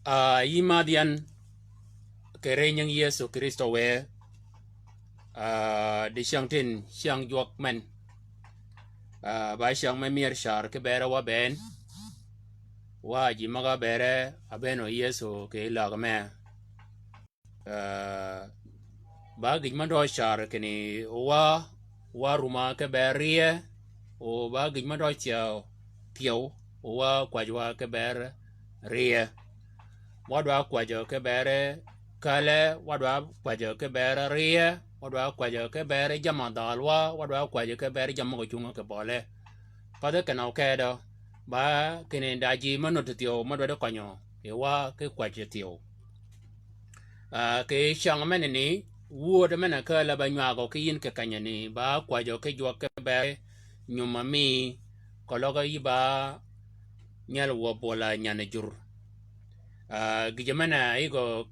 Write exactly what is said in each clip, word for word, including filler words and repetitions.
Ah, yï madh yan kì ri nying Yëso Krïstø wë, ah, dicyäng tin cyäng jwøk men. Ah, ba cyäng me myër car ki bere wa bënn. Wa ji møg-a bere a bënn o Yëso kì läg me. Ah, ba gïj me døøj car kinni wa, wa rumø ki ber rye, o ba gïj me døøj thyew, thyew, o wa kwäjji wa ki ber rye. Wa dwa kwäjjø ki ber käle, wa dwa kwäjjø ki ber rye, wa dwa kwäjjø ki ber jammì dhaalwa, wa dwa kwäjjø ki ber jammì møg-a cungø kì bøle. Pathi kinni okedø, ba kinni da ji me nuti thyew, me dwaddi kønyo, yi wa ki kwäjji thyew. Ah, kì cyäng menani, wööd men-a kääl-a ba nywagø ki yïn kì kanyani, ba kwäjjø ki jwøk ki ber nyum ami, keløg yï ba nyel wø bwøl-a nyan-a jur. Ah, gïjø men-a yï gø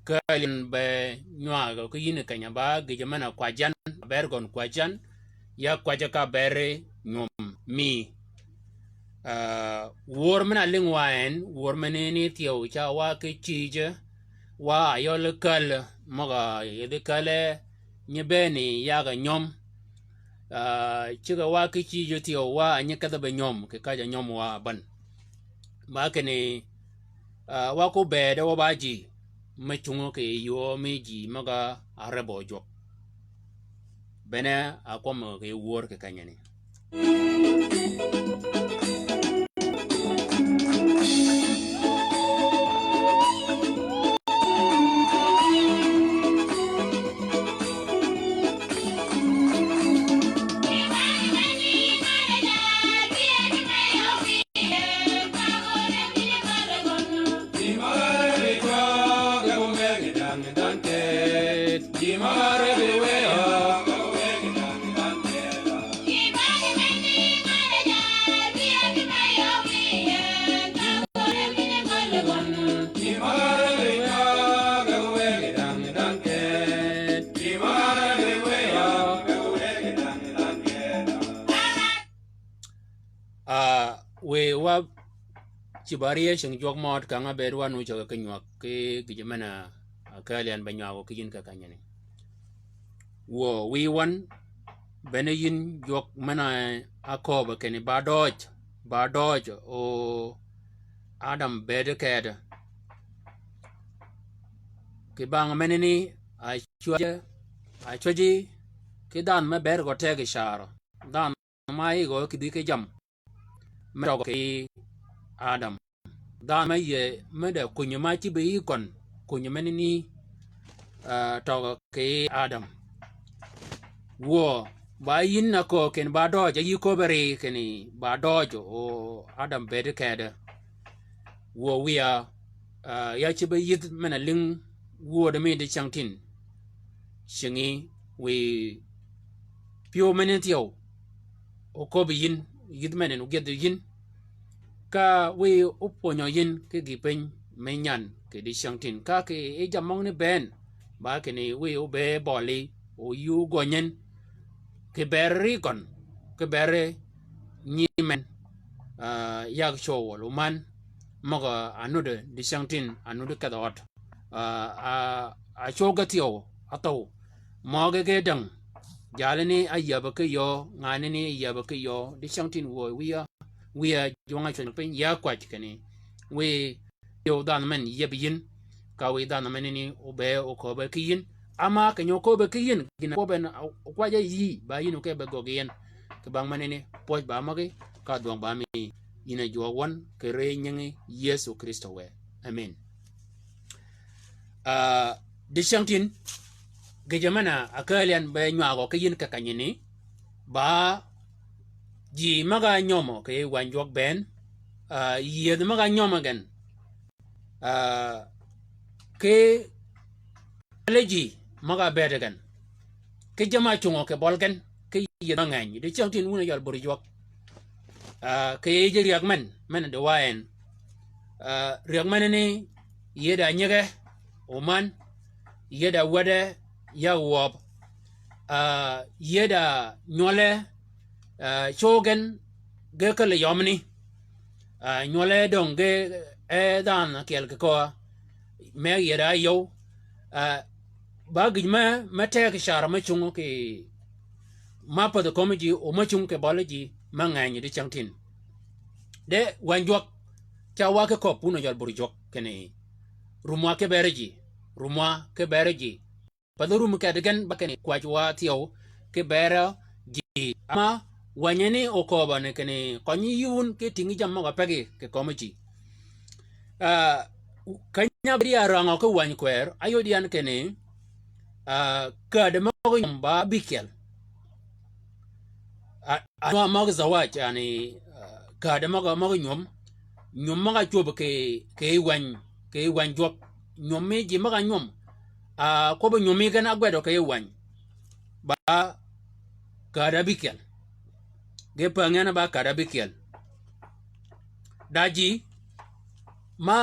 kääl yïn be nywagø ki yïn kì kanyani ba, gïjø men-a kwäjjan, ber gøn kwäjjan, ya kwäjji ka ber nyum mi. Ah, wör men-a lïng wa en, wör menani thyew ca wa ki cïjø, wa ayøl käl, møg-a yethi käle, nyi bëëni yag-a nyöm. Ah, cigg-a wa ki cïjø thyew wa a nyi kedhi be nyöm, kì kajj-a nyöm wa bän. Ba kinni, ah, wa ko bëëd wa ba ji, me cungø kì yöö mi ji møg-a rebø jwøk. Bene a kwømmø kì wör kì kenyani. Ah, wëy wa cïb-a rye cingi jwøk mød kang-a bëëd wa nu cäg-a ki nywag ki gïjø men-a kääl yan be nywagø ki yïn kì kanyani. Wuö wiy wøn, bene yïn jwøk men-a ákööbø kinni ba døøj, ba døøj o Adam bëëd kede. Kì bang menani, a cwäjji, a cwäjji ki dhanhø me bëëd gø tegø carø. Dhanhø ma yï gø kidhi ki jammì me døgø kì Adam. Dhanhø me yie, me de kunyi ma cï bi yï køn, kunyi menani, ah, tøgø kì Adam. Wuö, ba yïn a köög kinni ba døøj, a yï köbbi ri kinni ba døøj, o Adam bëëd kede. Wuö wiya, ah, ya cï bi yïdh men-a lïng wuödø mi dicyäng tïn. Cingi wiy pyëw meni thyew. Oköbbi yïn, yïdh menen ogyëdhi yïn. Ka wiy opwönyo yïn ki gï piny me nyan kì dicyäng tïn. Ka kì yij jammì møgani bënn, ba kinni wiy obëë bøli, o yï ogönyi en, kì beri ri køn, kì beri nyi men, ah, yag cwøw wøl oman, møg-a nuddi dicyäng tïn, a nuddi kedhi ød. Ah, ah, a cwøw ge thyew, a thøw. Møge ge däng. Jalani a yäbø ki yöö, nganani a yäbø ki yöö, dicyäng tïn wuö wiya, wiya jwøng-a cwäny piny, ya kwäj kinni. Wiy pyëw dhanhø men yieb yïn, ka wiy dhanhø menani obëë oköbbe ki yïn. Ama keny-a oköbbe ki yïn, gïn-a kwøbbe en, a, okwajj-a yï, ba yïn okebbe göggi en. Kì bang menani, pwøj ba møgí, ka dhwøng ba mi, yïn a jwøk wøn, kì ri nyingi Yëso Krïstø wë. Amen. Ah, dicyäng tïn, gïjø men-a ákääl yan be nywagø ki yïn kì kanyini, ba ji møg-a nyömø kì wänyi jwøk bënn, ah, yiedhi møg-a nyömø gen, ah, ki leji møg-a bëëd gen, ki jamm-a cungø kì bøl gen, ki yiedhi mø ngeny, dicyäng tïn wun a jøl buri jwøk. Ah, kì yij ryäg men, men di wa en. Ah, ryäg menani, yied-a nyige, oman, yied-a wäde, ya wøb. Ah, yied-a nywøle, ah, cwøw gen, ge käl yømani. Ah, nywøle döng ge, e dhanhø ákyel kì köa. Me yied-a yöw. Ah, ba gïj me, me teg car me cungi kì, ma pädhi kömi ji, o me cungi kì bøli ji, me ngeny dicyäng tïn. De wänyi jwøk, ca wa ki köbbi wun a jøl buri jwøk kinni. Rumwa ki beri ji, rumwa ki beri ji. Pädhi rum kedi gen ba kinni kwäj wa thyew ki beri ji. Ama wänyi ni oköbbi ni kinni kønyi yï wun ki tïngi jammì møg-a pegi kì kömi ji. Ah, keny-a ábëëd ya rangø ki wänyi kwër, áyod yan kinni, ah, käddi møg-a nyom ba ábïkyel. Ah, anwa møg-a zawaj, yani, ah, käddi møg-a, møg-a nyom, nyom møg-a cwöb kì, kì wänyi, kì wänyi jwøk, nyom mi ji møg-a nyom, ah, kwøbbi nyom mi gen ágwedø kì wänyi. Ba käddi ábïkyel. Ge päng yan ba käddi ábïkyel. Da ji, ma,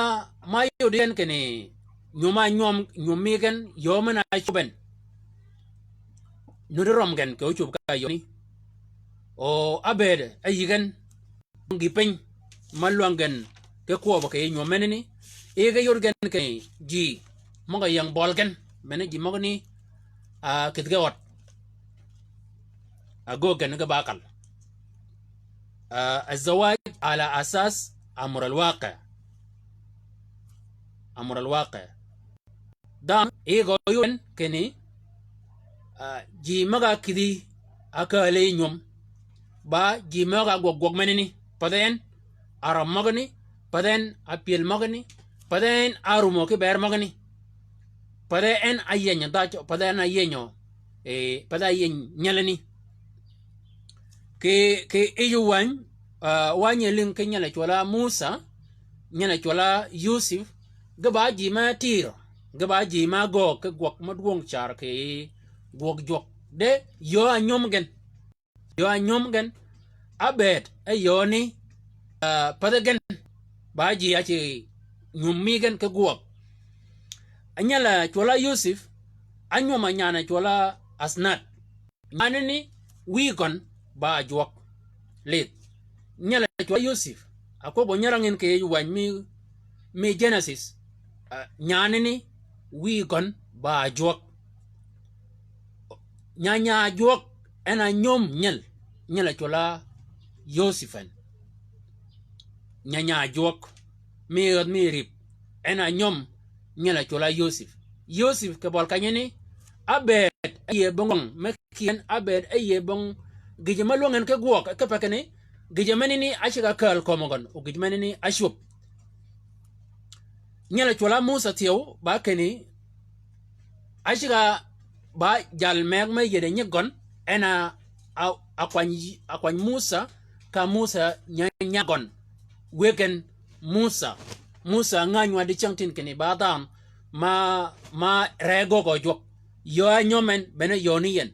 ma yod gen kinni, nyom-a nyom, nyom mi gen, yöö men-a ácwöb en. Nuddi røm gen kì ócwöb ka yööni. O ábëëd, áyï gen, gï piny, ma lwäng gen, ki kwøbbi kì nyom menani. Yï ge yod gen kinni, ji, møg-a ying bøl gen, men-a ji møgani, ah, kïdhi ge ød. Agöög gen ge ba kal. Ah, الزواج على أساس أمر الواقع. أمر الواقع. Dhanhø, yï gø yod gen kinni, ah, ji møg-a kïdhi ákääl yi nyom. Ba ji møg-a gwøg gwøg menani. Path en, a røm møgani, path en a pyël møgani, path en a rumø ki bër møgani. Path en a yienyø dhajø, path en a yienyø, eh, path a yieny nyelani. Kì, kì yij wänyi, ah, wa nyi lïng ki nyel-a cwøl-a Musa, nyel-a cwøl-a Yosep, ge ba ji me tïr, ge ba ji me göög ki gwøg me dwøng car kì gwøg jwøk. De yöö a nyöm gen. Yöö a nyöm gen, ábëëd, e yöö ni, ah, pädhi gen, ba ji a ci nyum mi gen ki gwøg. Anyal a cwøl a Yosep, ányum a nyan a cwøl a Asnat. Nyan ni wïy gøn ba jwøk. Lidh. Nyal a cwøl a Yosep, a kwøb o nyarang en kì yij wänyi mi, mi Genesis, ah, nyan ni wïy gøn ba jwøk. Nya nya jwøk en a nyöm nyel, nyel a cwøl a Yosep en. Nya nya jwøk, mi ghäth mi rïp, en a nyöm nyel a cwøl a Yosep. Yosep kì bøl kanyø ni, ábëëd e yie bong me kien, ábëëd e yie bong gïjø me lwøng en ki gwøg, ki pekini, gïjø menani áceg a kääl kömi gøn, o gïj menani ácwöb. Nyel cwøl-a Musà thyew, ba kinni, a ceg-a ba jal meg me yede nyi gøn, en a, a, a kwany, a kwany Musà, ka Musà nya, nya gøn. Wëggen Musà. Musà ngänywà dicängtïn kinni ba dhanhø ma, ma ree gøgø jwøk. Yöö ánywøm en, bene yöö ni yi en.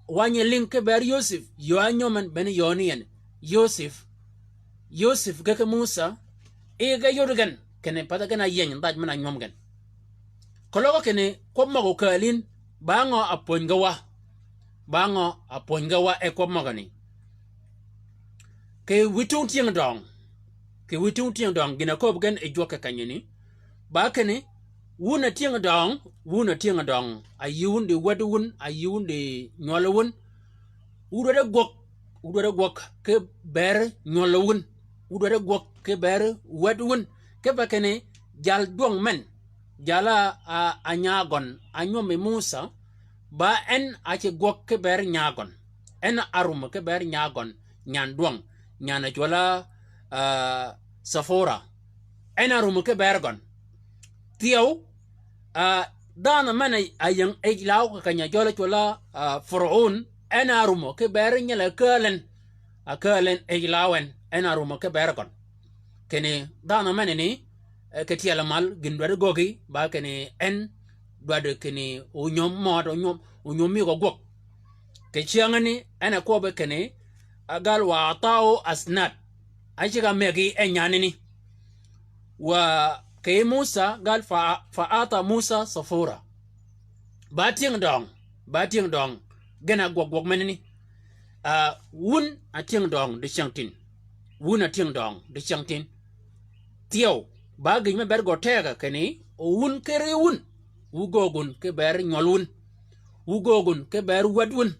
Wa nyi lïng ki ber Yosep, yöö ánywøm en, bene yöö ni yi en. Yosep, Yosep ge ki Musà, e ge yod gen, kinni path gen-a yieny dhaj men-a ánywøm gen. Keløg kinni kwøb møg-a okääl yïn, ba ngø a pwöny ge wa? Ba ngø a pwöny ge wa e kwøb møgani? Kì wïj tung tyëng døng. Kì wïj tung tyëng døng, gïn-a kööb gen yi jwøk kì kenyani. Ba kinni, wun a tyëng døng, wun a tyëng døng. A yï wun di wäd wun, a yï wun di nywøl wun. Wu dwaddi gwøg, wu dwaddi gwøg ki ber nywøl wun. Wu dwaddi gwøg ki ber wäd wun. Kipe kinni jal dwøng men. Jal-a, a, a nya gøn, ánywøm yi Musà. Ba en a ce gwøg ki ber nya gøn. En a rumø ki ber nya gøn, nyan dwøng, nyan a cwøl-a, a, Sipora. En a rumø ki ber gøn. Thyew, a, dhanhø men-a áying yij law kì keny-a jøl-a cwøl-a, a, Faraun, en a rumø ki ber nyel-a kääl en, a kääl en yij law en, en a rumø ki ber gøn. Kinni dhanhø menani, e, kì tyel mal gïn dwaddi göggi, ba kinni en dwaddi kinni onyöm mød, onyöm, onyöm mi gø gwøg. Kì cyängani en a kwøbbi kinni, a gal wa atahu asnad. A ceg-a mëggi e nyanani. Wa kì Musà gal fa, fa ata Musà Sipora. Ba tyëng døng, ba tyëng døng, gen-a gwøg gwøg menani. A, wun a tyëng døng dicängtïn. Wun a tyëng døng dicängtïn. Thyew, ba gïj me ber gø teg kinni, o wun ki ri wun, wu göög wun ki ber nywøl wun. Wu göög wun ki ber wäd wun.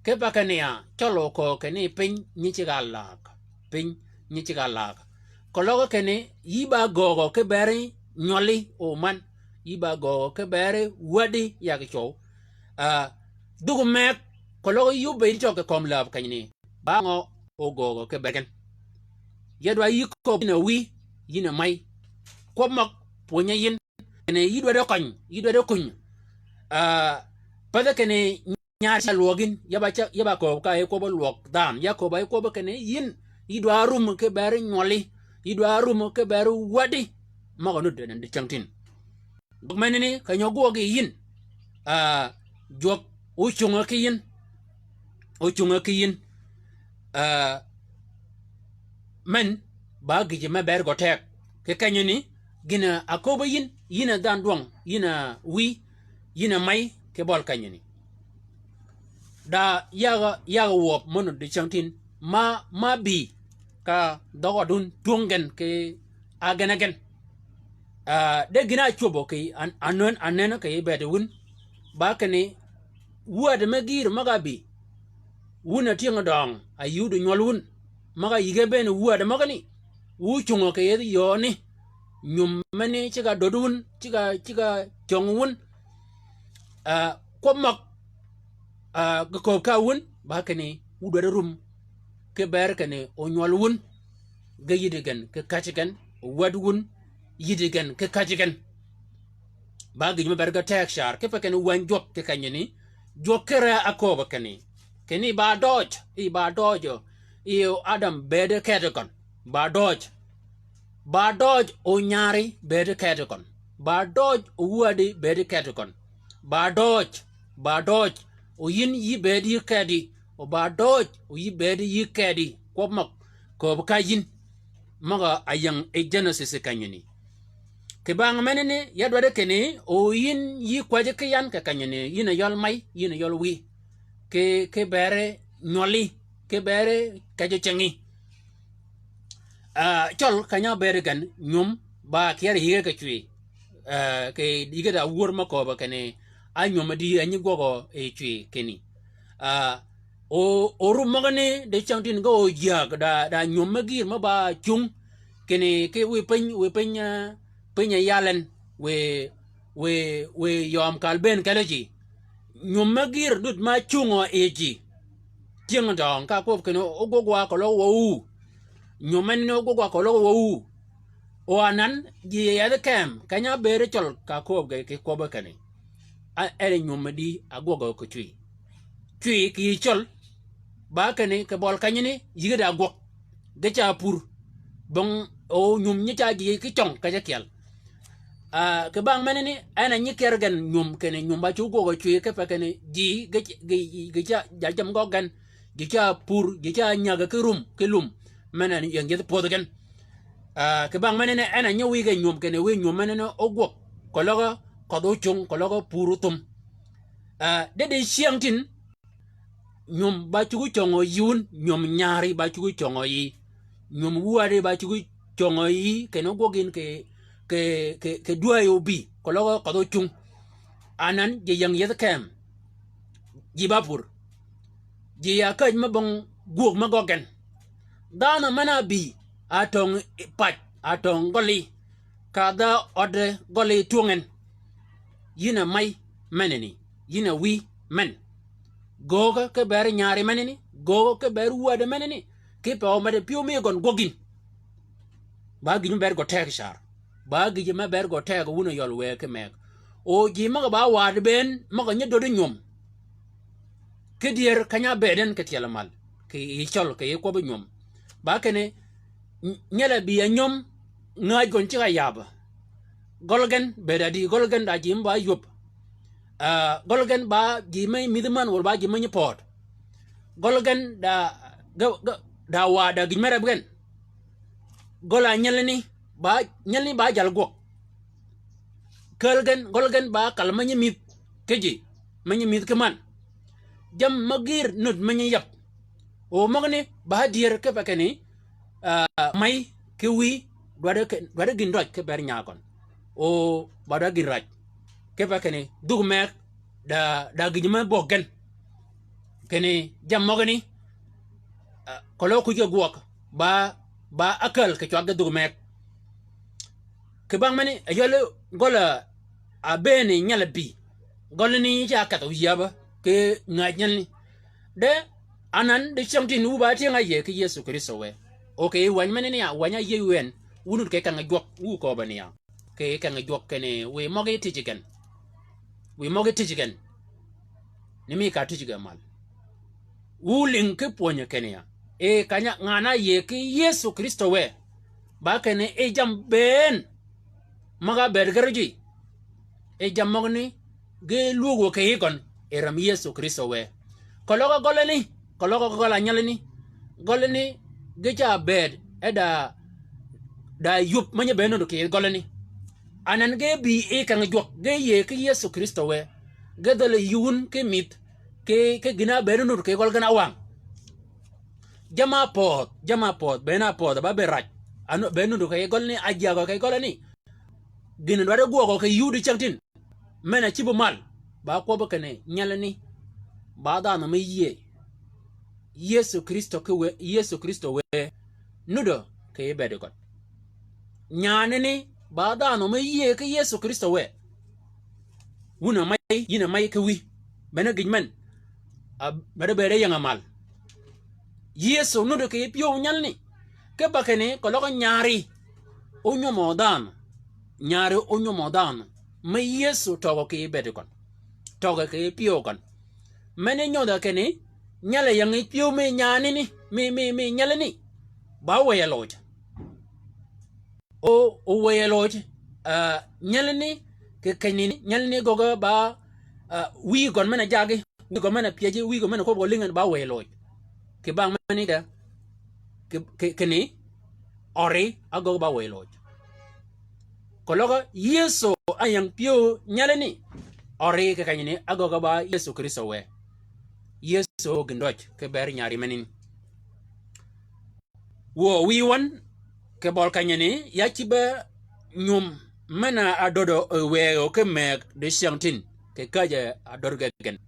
Kipe kinni ya, cøl oköög kinni piny nyi ceg-a läg. Piny nyi ceg-a läg. Keløg kinni, yï ba göögø ki ber nywøli o man. Yï ba göögø ki ber wädi ya kì cwøw. A, dhuk meg, keløg yï óbëëd cøg kì kömi läb kenyani. Ba ngø ogöögø ki ber gen? Ya dwaddi yï köbbi yïn a wïy, yïn a mäy. Kwøb møg pwönyi yïn. Kinni yï dwaddi køny, yï dwaddi kuny. A, path kinni nyar ca lwøg yïn, ya ba ca, ya ba kööb ka yi kwøbbi lwøg dhanhø, ya kööb a yi kwøbbi kinni yïn, yï dwa rum ki ber nywøli, yï dwa rum ki ber wädi, møg-a nudd en dicängtïn. Gwøg menani, keny-a ogwøg yi yïn, a, jwøk ocungø ki yïn, ocungø ki yïn, a, men, ba gïjø me ber gø teg, kì kenyani, gïn-a aköbbi yïn, yïn a dhanhø dwøng, yïn a wïy, yïn a mäy, kì bøli kenyani. Da yag, yag wøb mø nudd dicängtïn, ma, ma bï, ka dhøg-a dun twöng gen kì agen agen. A, de gïn-a ácwöbø kì an-, anön, anönö kì bëëdi wun. Ba kinni, wäd me gïïr møg-a bï. Wun a tyëng døng, a yï wun di nywøl wun. Møg-a yïge bënn wäd møgani. Wu cungø kì yethi yööni. Nywöm menni ceg-a död wun, ceg-a, ceg-a cöng wun. A, kwøb møg, a, ge kööb ka wun, ba kinni, wu dwaddi rum, ki ber kinni, o nywøl wun, ge yïddi gen, ki käjji gen, o wäd wun, yïddi gen, ki käjji gen. Ba gïj me ber ge teg car, kipe kinni wäny jwøk kì kenyani, jwøk ki re akööbø kinni. Kinni ba døøj, i ba døøj, i Adam bëëdi keti gøn, ba døøj. Ba døøj o nyari bëëdi keti gøn. Ba døøj o wädi bëëdi keti gøn. Ba døøj, ba døøj o yïn yï bëëdi yï keti. O ba døøj o yï bëëdi yï keti. Kwøb møg, kööb ka yïn. Møg-a áying yi Jenesis kenyani. Kì bang menani, ya dwaddi kinni, o yïn yï kwäjji ki yan kì kenyani, yïn a yøl mäy, yïn a yøl wïy. Kì, kì beri nywøli, kì beri kejji cingi. A, cøl keny-a bëëd gen nywöm ba kyër yïge kì cwï. A, kì yïge da wur mø kööbø kinni, a nywöm di a nyi gwøgø yi cwï kinni. A, o, o rum møgani di cängtïn ge o jyäg da, da nywöm me gïïr mø ba cung. Kinni ki wiy piny, wiy piny, a, piny a yal en, wiy, wiy, wiy yøm kal bënn kelø ji. Nywöm me gïïr dud ma cungø yi ji. Tyëng døng ka kwøb kinni ogwøg wa keløg wa u. Nywöm menni ogwøg wa keløg wa u. O anan, ji yethi keem, keny-a bëëd cøl ka kööb ge ki kwøbbi kinni. A, en nywöm mi di a gwøg gø ki cwïy. Cwïy kì yï cøl, ba kinni kì bøl kenyani, yï ge da gwøg. Ge ca pur. Bong o nywöm nyi ca ji ki cøng kejø kyel. Ah, kì bang menani, en a nyi kyër gen nywöm kinni nywöm ba cuggi gwøg cwïy kipe kinni ji ge, ge, ge ca jal jammì gø gen, ji ca pur, ji ca nyäg ki rum, ki lum. Men en ying yethi pwödhi gen. Ah, kì bang menani, en a nyi wïy gen nywöm kinni wïy nywöm menani ógwøg. Keløg kødh ócung, keløg pur óthum. Ah, de di cyängtïn, nywöm ba cuggi cöngø yï wun, nywöm nyaari ba cuggi cöngø yï. Nywöm waddi ba cuggi cöngø yï, kinni ógwøg yïn kì, kì, kì, kì dwäyi óbï, keløg kødh ócung. Anan ji ying yethi keem. Ji ba pur. Ji ya käj me bong gwög me gøggi gen. Dhanhø men-a bï, a töng pac, a töng gølli. Ka dhä ød gølli twöng en. Yïn a mey menani, yïn a wïy men. Göögø ki ber nyaari menani, göögø ki ber wäddi menani. Kipe o meddi pyëw mi gøn gwøg yïn. Ba gïj me ber gø teg car. Ba gïj me ber gø teg wun a yøl wë ki meg. O ji møg-a ba waddi bënn, møg-a nyi döddi nywöm. Ki dyër keny-a bëëd en kì tyel mal. Kì yï cøl, kì yï kwøbbi nywöm. Ba kinni, ny-, nyel-a bï a nywöm, ngäj gøn ceg-a yabø. Gøl gen bëëd a di, gøl gen da ji me ba ywöb. Ah, gøl gen ba ji me mïdhi män wøl ba ji me nyi pööd. Gøl gen da, ge, ge, da wa da gïj me reb gen. Gøl a nyelani, ba, nyelani ba jal gwøg. Käl gen, gøl gen ba kal me nyi mïdh ki ji, me nyi mïdh ki män. Jammì me gïr nud me nyi yab. O møgani ba dyër kipe kinni, ah, mey ki wïy, dwaddi ki, dwaddi gïndøj ki ber nyaagøn. O ba dwaddi gïnraj. Kipe kinni, dhuk meg, da, da gïj me böggi gen. Kinni, jammì møgani, ah, keløg kuj ki gwøg, ba, ba ákäl kì cwag ge dhuk meg. Kì bang meni, a ywali gøl-a bëëni nyel-a bï. Gølani ca kedh-a yäbø, ki ngäj nyelani. De, anan, de cyängtïn wu ba tyëng-a áyïëy ki Yëso Krïstø wë. O kì yij wäny menani ya, wäny-a áyïëy wu en, wu nud kì kengi jwøk, wu kööbø ni ya. Kì kengi jwøk kinni, wiy møgí tïj gen. Wiy møgí tïj gen. Ni mi ka tïj gen mal. Wu lïng ki pwönyø kinni ya. E kany-a ngan-a áyïëy ki Yëso Krïstø wë. Ba kinni e jammì bënn. Møg-a bëëd gërø ji. E jammì møgani ge lwögø kì yï gøn. E rem Yëso Krïstø wë. Keløg gølani. Keløg gøl-a nyelani. Gølani ge ca bëëd. E da, da yub me nyi bënn nudd kì yï gølani. Anan ge bï e kengi jwøk. Ge yïëy ki Yëso Krïstø wë. Ge dhäl-a yï wun ki mïdh. Ki, ki gïn-a bëëd nudd kì gøl gen awang. Jamm-a pöödh, jamm-a pöödh, bënn-a pöödh, ba bëëd raj. Anu, bëëd nudd kì gølani, ájagø kì gølani. Gïn dwaddi gwøgø kì yï wun di cyängtïn. Men-a cïb mal, ba kwøbbi kinni, nyelani, ba dhanhø me yïëy. Yëso Krïstø ki wë, Yëso Krïstø wë, nuddø kì yï bëëd gøn. Nyaanani, ba dhanhø me yïëy ki Yëso Krïstø wë. Wun a mey, yïn a mey ki wïy. Bene gïj men. A, bene bëëd ying-a mal. Yëso nudd kì pyëw nyelani. Kipe kinni, keløg nyaari. Ónywömø dhanhø. Nyaari ónywömø dhanhø. Me Yëso tøgø kì bëëd gøn. Tøgø kì pyëw gøn. Meni nyodhø kinni, nyel-a ying pyëw mi nyaanani, mi, mi, mi nyelani. Ba wëy-a loj. O, o wëy-a loj, ah, nyelani, kì kenyani, nyelani gøgø ba, ah, wïy gøn men-a jaggi, wïy gøn men-a pyëjji, wïy gøn men-a kwøbbi gø lïngan ba wëy-a loj. Kì bang meni de, kì, kì, kinni, øri, agøgø ba wëy-a loj. Keløg Yëso a ying pyëw nyelani, øri kì kenyani, agøgø ba Yëso Krïstø wë. Yëso gïndøj, kì bëëd nyaari menani. Wuö wïy wøn, kì bøl kenyani, ya cïb-a nywöm men-a dödø wëëgø ki mëgg di cyängtïn, kì käjj-a döddi gen.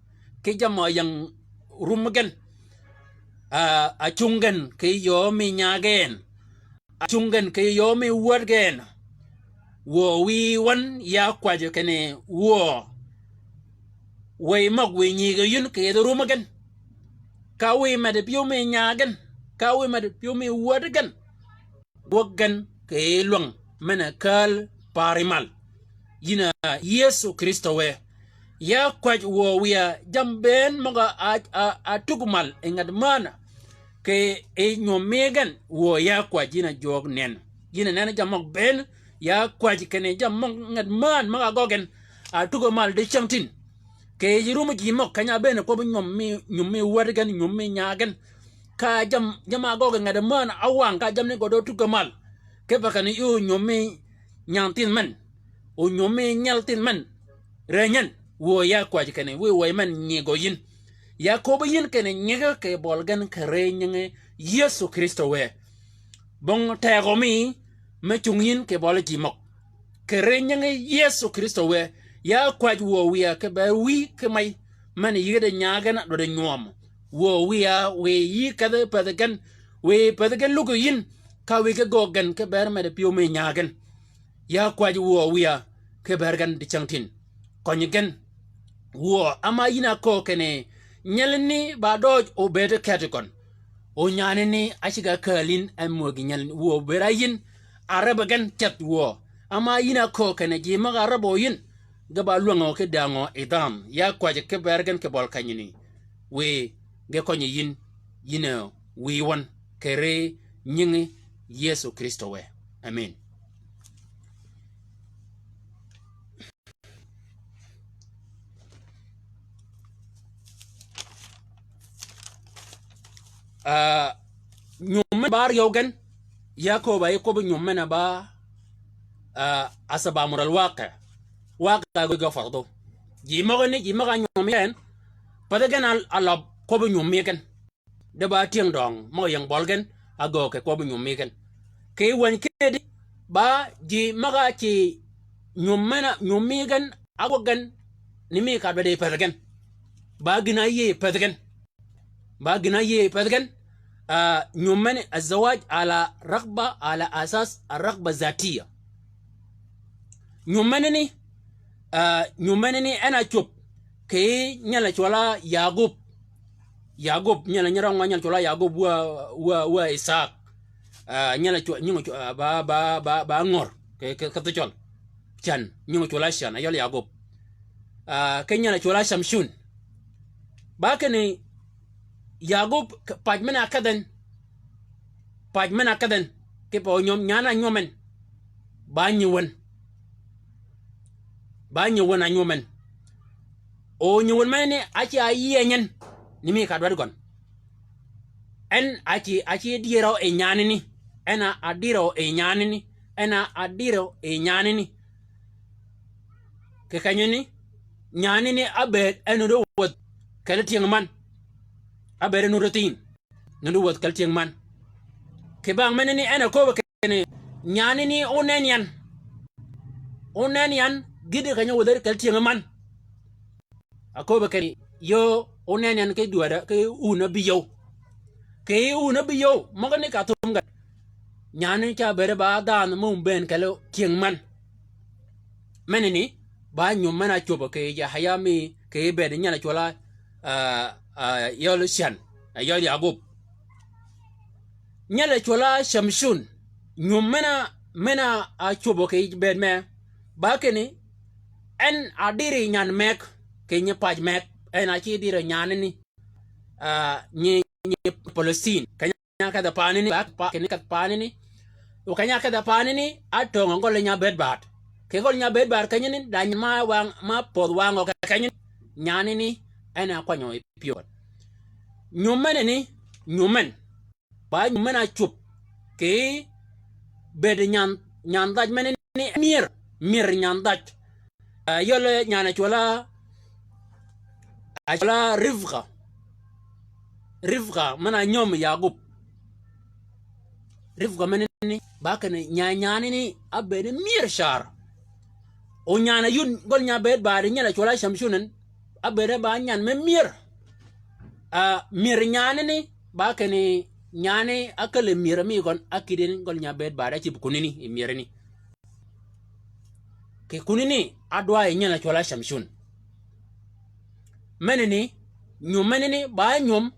Ki jamm-a ying rum gen. A, a cung gen, kì yöö mi nyaag gen. A cung gen, kì yöö mi wäd gen. Wuö wïy wøn ya kwäjjø kinni wuö. Wëy møg wiy nyigø yïn kì yethi rum gen. Ka wiy meddi pyëw mi nyaag gen. Ka wiy meddi pyëw mi wäd gen. Gwøg gen kì lwäng men-a kääl paari mal. Yïn a Yëso Krïstø wë. Ya kwäj wuö wiya jammì bënn møg-a, a, a, a tuggi mal yi ngat männ. Kì yi nywømmi gen wuö ya kwäj yïn a jwøk nënnì. Yïn a nenni jammì møg bënn, ya kwäj kinni jammì møg ngat männ møg-a gøggi gen, a tuggi mal di cängtïn. Kì yij rummi ji møg keny-a ábëën kwøbbi nywømmi, nywømmi wäd gen, nywømmi nyaa gen. Ka jammì, jammì a gøggi ngat männ áwang ka jammì ni gø dø tuggi mal. Kipe kinni yi onywømmi nyang thinh men. Onywømmi nyal thinh men. Rënyi en, wuö ya kwäj kinni, wiy wëy men nyigø yïn. Ya köbbi yïn kinni nyigi kì bøli gen kì ri nyingi Yëso Krïstø wë. Bong tegø mi, me cungi yïn kì bøli ji møg. Kì ri nyingi Yëso Krïstø wë, ya kwäj wuö wiya kibër wïy ki mey, men yïggi di nyaa gen a dwaddi nywømø. Wuö wiya, wiy yï kedhi pädhi gen, wiy pädhi gen luggi yïn, ka wiy ki göög gen kibër meddi pyëw mi nyaa gen. Ya kwäj wuö wiya, kibër gen di cängtïn. Kønyi gen. Wuö, ama yïn a köög kinni, nyelani ba døøj obëëd keti gøn. O nyanani áceg-a kääl yïn, en mwöög yi nyelani. Wuö, bëëd a yïn, a räbb gen ceth wuö. Ama yïn a köög kinni, ji møg-a räbb yïn, ge ba lwängø ki dängø yi dhanhø. Ya kwäjji kibër gen kì bøli kenyani. Wiy, ge kønyi yïn, yïn a wiy wøn, kì ri nyingi Yëso Krïstø wë. Amen. Ah, nywøm men ba áryøw gen, ya kööb-a yi kwøbbi nywøm men-a ba, ah, asbab amur al-waqi'. Waqi' gø ge fwødhø. Ji møgani, ji møg-a nywøm yi gen, pädhi gen a, a løb kwøbbi nywøm yi gen. De ba tyëng døng møg-a ying bøl gen, a göög kì kwøbbi nywøm mi gen. Kì wänyi kedi, ba ji møg-a ci nywøm men-a, nywøm mi gen, a gwøg gen, ni mi ka dwaddi pädhi gen. Ba gïn-a áyïëy pädhi gen. Ba gïn-a áyïëy pädhi gen, ah, nywøm men-a az-zawaj ala raghba ala asas ar-raghba zatiya. Nywøm menani, ah, nywøm menani en a cwöb, kì nyel-a cwøl-a Yagub. Yagub, nyel-a nyirøng-a nyel-a cwøl-a Yagub wä, wä, wä Ishak. Ah, nyel-a cwøl, nying-a cwøl, ah, ba, ba, ba, ba ngör. Kì, kì, kì thø cøl. Can, nying-a cwøl-a Can, a yøl Yagub. Ah, kì nyel-a cwøl-a Camcun. Ba kinni Yagub, k-, pac men-a ákedh en. Pac men-a ákedh en. Kipe o nywøm, nyan-a nywøm en. Ba nyi wän. Ba nyi wän a nywøm en. O nyi wän menani, áci áyïëny en. Ni mi ka dwaddi gøn. En áci, áci dïrø yi nyanani. En a, a dïrø yi nyanani. En a, a dïrø yi nyanani. Kì kenyani, nyanani ábëëd en nuti wäth keli tyëng man. Ábëëd en nuti thïn. Nuti wäth keli tyëng man. Kì bang menani en a kööb kinni, nyanani ónëni yan. Ónëni yan, gïti keny-a wäth keli tyëng man. A kööb kinni, yöö ónëni yan ki dwadda, ki wun ábï yöw. Kì wun ábï yöw, møgani ka thum gen. Nyanani ca bëëd ba dhanhø mø wun bëën keli tyëng man. Menani, ba nywøm men-a cwöbø kì Yahaya mi kì bëëd nyel-a cwøl-a, ah, ah, yøl Can, ah, yøl Yagub. Nyel-a cwøl-a Camcun, nywøm men-a, men-a cwöbø kì bëëd mee, ba kinni, en a dïri nyan meg, kì nyi pac meg, en a ci dïri nyanani, ah, nyi, nyi Palestine. Keny-a kedh-a paanani, ba, pa, kinni kedh paanani. O keny-a kedh-a paanani, átöngø gøl nya bëëd baat. Kì gøl nya bëëd baat kenyani, da nyan ma wang, ma pödh wangø ke kenyani, nyanani, en a kwanyø yi pyëwøn. Nywøm menani, nywøm men. Ba nywøm men-a cwöb. Kì bëëd nyan, nyan dhaj menani myër, myër nyan dhaj. Ah, yøl nyan-a cwøl-a, a cwøl-a Ribka. Ribka, men-a nyöm Yagub. Ribka menani, ba kinni nya, nyanani, ábëëd myër car. O nyan-a yun, gøl nya bëëd baat nyel-a cwøl-a Camcun en, ábëëd ba nyan me myër. Ah, myër nyanani, ba kinni nyani ákäl-a myër mi gøn, ákïddi en gøl nya bëëd baat ácïb kunani, yi myërani. Kì kunani, ádwaa yi nyel-a cwøl-a Camcun. Menani, nywøm menani, ba nywøm,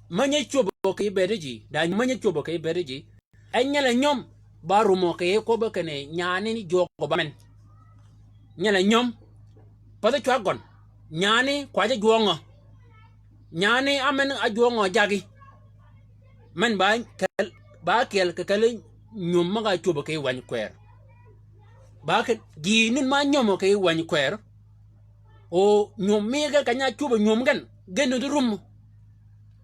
me nyi cwöbø kì bëëdi ji, da nywøm me nyi cwöbø kì bëëdi ji. En nyel-a nywøm, ba rumø kì yij kwøbbi kinni nyaani ni jwøk ba men. Nyel a nyöm. Pathi cwag gøn. Nyaani kwajji jwøngø. Nyaani ámen ájwøngø jaggi. Men ba kyel, ba kyel kì kelli nyöm møg-a cwöbbi kì yij wäny kwër. Ba kì, ji nin ma nyömø kì yij wäny kwër. O nyöm mi gen keny-a ácwöbbi nyöm gen, gen nuti rum.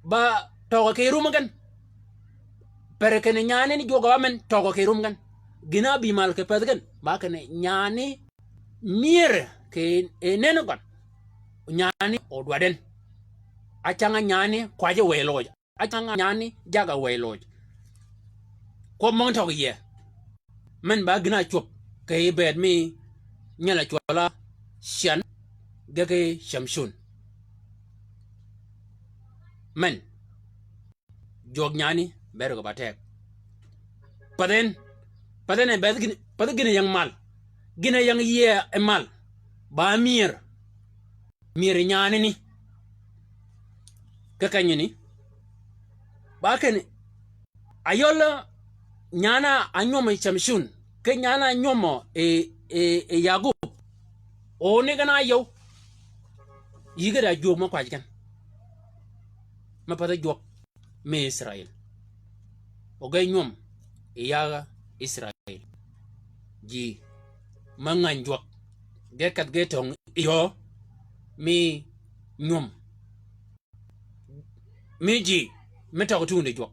Ba tøgø kì rum gen. Per kinni nyaani ni jwøk ba men tøgø kì rum gen. Gïn-a ábï mal kì pädhi gen. Ba kinni nyaani myër kì yi nen gøn. Nyaani odwaddi en. Ácäng-a nyaani kwajji wëy loj. Ácäng-a nyaani jagg-a wëy loj. Kwøb møgani tøg yie. Men ba gïn-a ácwöb kì yij bëëd mi nyel a cwøl-a Cyan ge ki Camcun. Men. Jwøk nyaani bëëd gø ba teg. Pathi en, pathi en e bëëd gïn, pathi gïn-a ying mal. Gïn-a ying yie e mal. Ba myër. Myër nyaani ni. Kì kenyi ni. Ba kinni. Ayøl nyaana ánywømø yi Camcun. Kì nyaana ánywømø yi, yi, yi Yagub. O ni gen áyøw. Yïge da jwøk mø kwajji gen. Mø pathi jwøk. Mi Israil. O ge nywøm yi yag Israil. Ji. Mø ngäny jwøk. Ge kedh ge töng yi yöö. Mi nywøm. Mi ji. Mi tøg tungdi jwøk.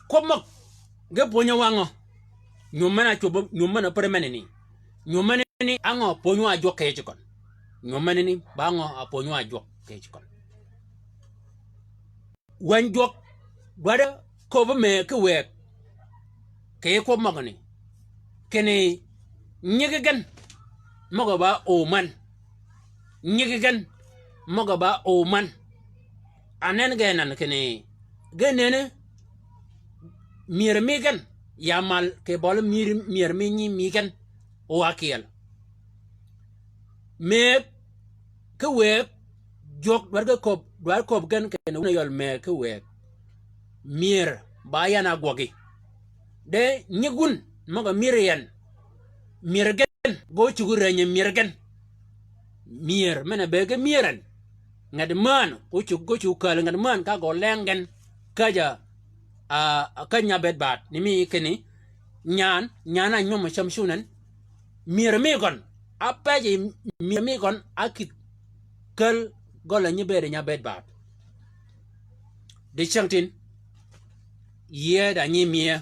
Kwøb møg. Ge pwönyi wa ngø. Nywøm men-a cwöb, nywøm men-a pär menani. Nywøm menani á ngø pwönyi wa jwøk kì yij køn. Nywøm menani ba ngø a pwönyi wa jwøk kì yij køn. Wäny jwøk dwaddi köbbi mëë ki wëëg. Kì yij kwøb møgani. Kinni nyigi gen møg-a ba o män. Nyigi gen møg-a ba o män. Anen ge nan kinni ge nënni myër mi gen ya mal kì bøli myër, myër mi nyi mi gen. O ákyel. Mëëg ki wëëg jwøk dwaddi ge köbbi, dwaddi köbbi gen kinni wun a yøl mëëg ki wëëg. Myër ba yan a gwøggi. De nyig wun møg-a myër yi en. Myër gen, ge ócuggi ränyi myër gen. Myër, men-a bëëd ge myër en. Nget mään, ócuggi, ócuggi kääl nget mään ka gø leng gen. Käjj-a, a, käjj nya bëëd baat. Ni mi kinni, nyan, nyan-a ánywømø Camcun en. Myër mi gøn, ápejji myër mi gøn, ákïdhi. Käl gøl-a nyi bëëd nya bëëd baat. Di cyängtïn. Yie da nyi mie.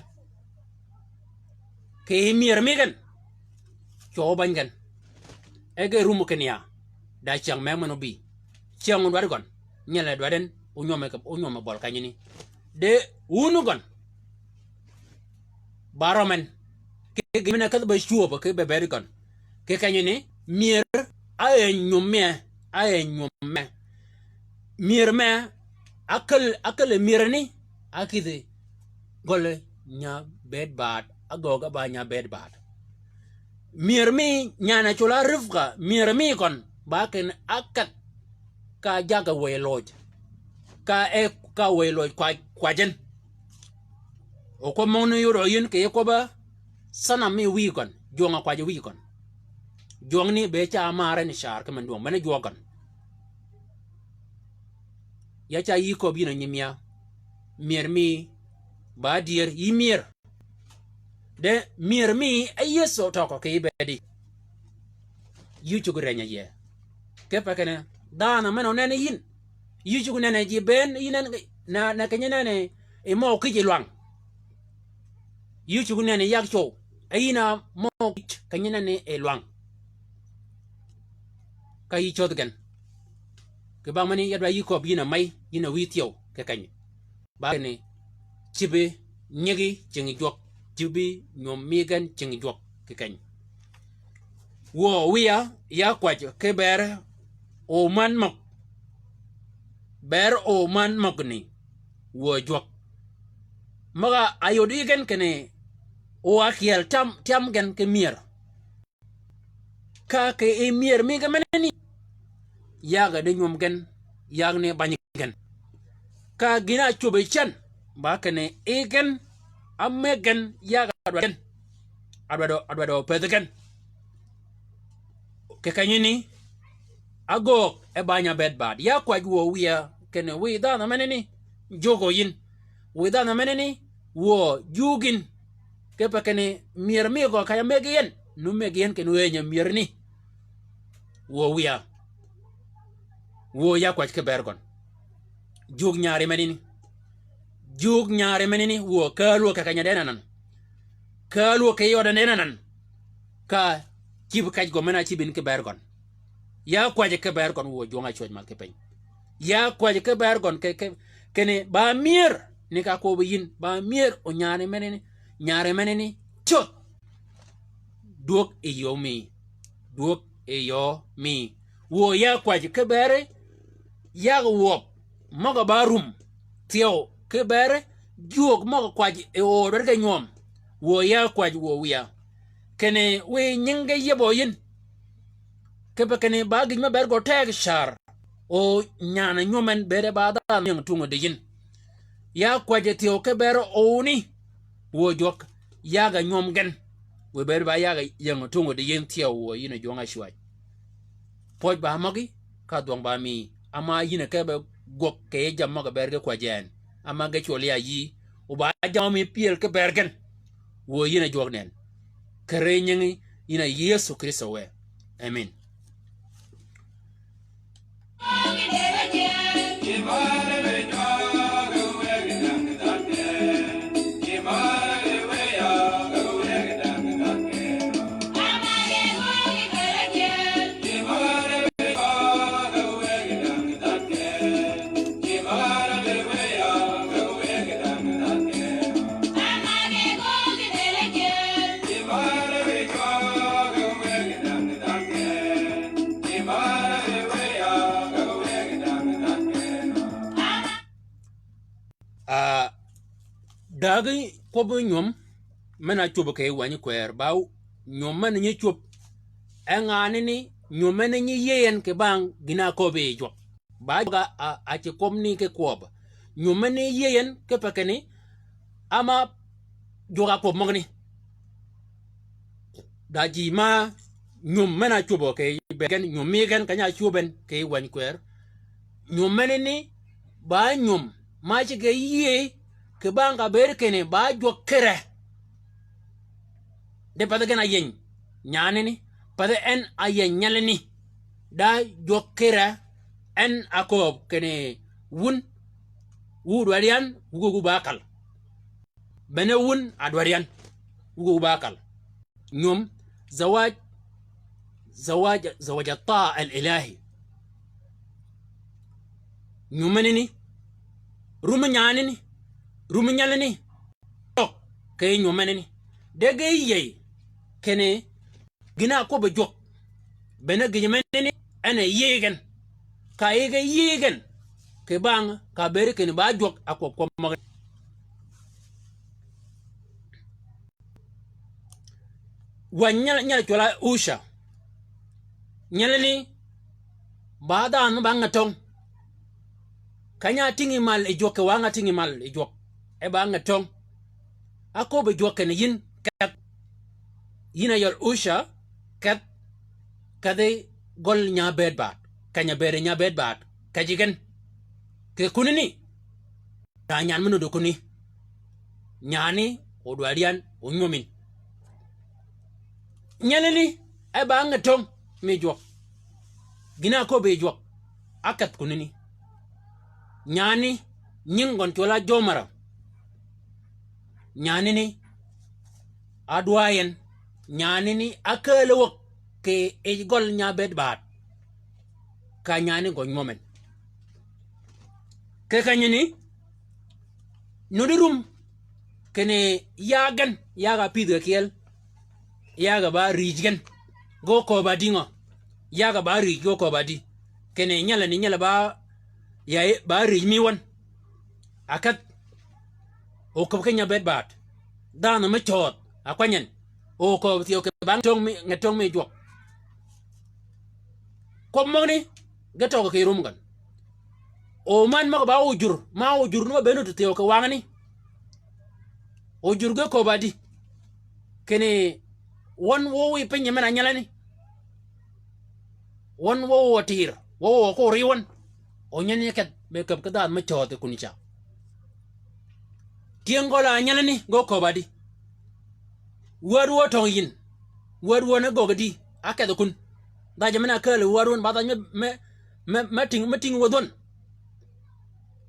Kì yij myër mi gen. Cwøw bäny gen. E ge rumø kinni ya. Da cyäng me men óbï. Cyäng dwaddi gøn. Nyel-a dwaddi en. Ónywøm-a, ónywøm-a bøl kenyi ni. De wun gøn. Ba røm en. Kì, kì men-a kädhi ba cwöb, kì be bëëd gøn. Kì kenyi ni, myër, a e nywöm mi, a e nywöm mi. Myër mi, ákäl, ákäl myër ni, ákïdhi gøl nya bëëd baat, ágöög ba nya bëëd baat. Myër mi nyan-a cwøl-a Ribka, myër mi køn, ba kinni áketh ka jagg-a wëy loj. Ka e, ka wëy loj kwa, kwajji en. O kwøb møgani yod yïn kì yij kwøbb-a sanam mi wïj gøn, jwøng-a kwajji wïj gøn. Jwøng ni be ca marre ni car ki men dwøng, men-a jwøk gøn. Ya ca yï köbbi yïn a nyi mia. Myër mi ba dyër, yï myër. De myër mi e Yëso tøgø kì yij bëëdi. Yï ócuggi reny-a yie. Kipe kinni, dhanhø men-a onene yïn. Yï ócuggi nene ji bënn, yï nen, na, na kenyi nene, i mø kïj i lwang. Yï ócuggi nene yag cwøw. E yïn a mø kïj, kenyi nene i lwang. Ka yï cödh gen. Kì bang meni ya dwa yï köbbi yïn a mey, yïn a wïy thyew, kì kenyi. Ba kinni, cïbi nyigi cingi jwøk, cïbi nywöm mi gen cingi jwøk kì keny. Wuö wiya ya kwäjji ki ber omän møg, ber omän møg ni, wuö jwøk. Møg-a áyod yi gen kinni, o ákyel tyam, tyam gen ki myër. Ka kì yi myër mi gen menani, yag-a di nywöm gen, yag ni bany gen. Ka gïn-a ácwöb yi cen, ba kinni yi gen, Ameg gen, yag adwaddi gen. Adwaddi, adwaddi opedhi gen. Kì kenyini, agöög e bany-a bëëd bad. Ya kwäj wuö wïya, kinni wiy dhanhø menani, jugø yïn. Wiy dhanhø menani, wuö jug yïn. Kipe kinni myër mi gø kany-a mëggi yi en, nu mëggi yi en kinni wënyø myërani. Wuö wïya. Wuö ya kwäj ki bër gøn. Jug nyari menani. Jug nyari menani, wuö kääl wuö kì keny-a de en anan. Kääl wuö kì yod en de en anan. Ka cïb kej gø men-a cïb yïn ki bër gøn. Ya kwäj ki bër gøn wuö jwøng-a cwäj mal ki piny. Ya kwäj ki bër gøn ki, ki, kinni ba myër ni ka kwøbbi yïn, ba myër o nyari menani, nyari menani cöth. Dwög yi yöö mi. Dwög yi yöö mi. Wuö ya kwäj ki bër, yag wøb møg-a ba rum. Thyew ki bër, jwøk møg-a kwäj yi öör bër ge nywøm. Wuö ya kwäj wuö wïya. Kinni wiy nyingi ge yïëbø yïn. Kipe kinni ba gïj me bër gø teg car. O nyan-a nywøm en bëëde ba dhanhø ying tungø di yïn. Ya kwäjji thyew ki bër owni. Wuö jwøk, yag-a nywøm gen. Wiy bëëde ba yag-a ying tungø di yïn thyew wuö yïn a jwøng-a cwäj. Pwøj ba møgí, ka dhwøng ba mi. Ama yïn a ke be gwøg kì yij jammì møg-a bër ge kwäjji en. Ama ge cwøl ya yïí. O ba jammì mi pyël ki bër gen. Wuö yïn a jwøk nen. Kì ri nyingi, yïn a Yëso Krïstø wë. Amen. Ah, dagi kwøbbi nywöm men-a cwöb kì wänyi kwër, ba nywöm men nyi cwöb. E nganani nywöm men nyi yïëy en kì bang gïn-a köbbi yi jwøk. Ba jwøk a, a, a ci kwøb ni ki kwøb. Nywöm men nyi yïëy en kipe kinni, ama jwøk a kwøb møgani. Da ji ma nywöm men-a cwöbø kì bëëd gen, nywöm mi gen keny-a cwöb en kì wänyi kwër. Nywöm menani, ba nywöm ma ci ge yïëy kì bang ka bëëd kinni ba jwøk kì re. De pathi gen a yïëny nyanani, pathi en a yïëny nyelani. Da jwøk kì re, en a kööb kinni wun, wu dwaddi yan, wu ge wu ba kal. Bene wun a dwaddi yan, wu ge wu ba kal. Nywöm, zawaj, zawaj, zawaj at-taa al-ilahi. Nywöm menani, rum nyanani, rum nyelani. Tøg, kì nywöm menani. De ge yïëy, kinni, gïn-a kwøbbi jwøk. Bene gïj menani, en a yïëy gen. Ka yï ge yïëy gen, kì bang, ka bëëd kinni ba jwøk a kwøb kwøb møgani. Wa nyal, nyal cwøl-a Usha. Nyelani, ba dhanhø ba nge töng. Keny-a tïngi mal yi jwøk kì wang-a tïngi mal yi jwøk. E ba nge töng. Aköbbi jwøk kinni yïn kedh. Yïn a yøl Usha, kedh. Kedhi gøl nya bëëd bad. Keny-a bëëd nya bëëd bad. Kejji gen. Kì kunani. Da nyan me nuti kuni. Nyani, o dwaddi yan, o nywömi. Nyelani, e ba nge töng, mi jwøk. Gïn-a köbbi jwøk. Akedh kunani. Nyani, nying gøn cwøl-a Jomara. Nyanani, adwaay en. Nyanani, akääl wäg kì yij gøl nya bëëd bad. Ka nyani gø nywøm en. Kì kenyani, nuddi rum, kinni yag gen, yag-a pïdh kì kyeel, yag-a ba rïj gen, ge köbb-a dï ngø, yag-a ba rïj ge köbb-a dï, kinni nyelani nyel-a ba, ya, ba rïj mi wøn, akedh, oköbbi ki nya bëëd bad, dhanhø me cöödh, akwany en, oköbbi thyew kì bang töng mi, nge töng mi jwøk. Kwøb møgani, ge tøgø kì rum gøn. O man møg-a ba ojur, ma ojur ni ba bënn nuti thyew kì wangani. Ojur ge köbb-a adi? Kinni wøn wøw yi piny men-a nyelani. Wøn wøw otïr, wøw okuri wøn. Onyelani kedh be köbb ki dhanhø me cödhi kun ca. Tyëng gøl-a nyelani ge köbb-a adi? Wäd wø tøng yïn. Wäd wøn e göggi di, ákedhi kun. Dhaj men-a kääl wäd wøn ba dhaj me, me, me, me tïng, me tïng wädh wøn.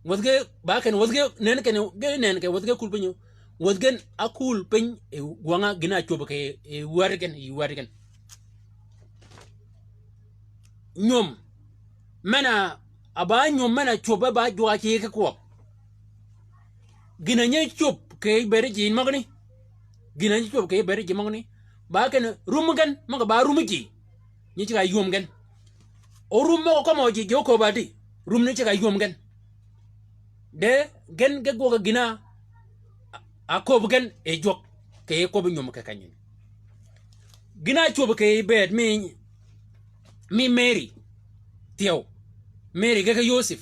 Wädh ge, ba ken wädh ge, nen ken, ge nen ke wädh ge kul piny. Wädh gen akul piny, e gwøng-a gïn-a cwöb ke, e wäd gen, e wäd gen. Nywöm, men-a, a ba nywöm men-a cwöb e ba jwøk-a ceg ki kwøb. Gïn-a nyi cwöb kì bëëd ji møgani. Gïn-a nyi cwöb kì bëëd ji møgani. Ba kinni rum gen, møg-a ba rum ji. Nyi ceg-a ywöm gen. O rum møg-a kømmi ji, ji óköbb-a adi? Rum ni ceg-a ywöm gen. De gen ge gwøg gïn-a, a köbbi gen yi jwøk, kì kwøbbi nywöm kì kenyi. Gïn-a cwöb kì bëëd mi, mi Meri, thyew, Meri ge ki Yosep.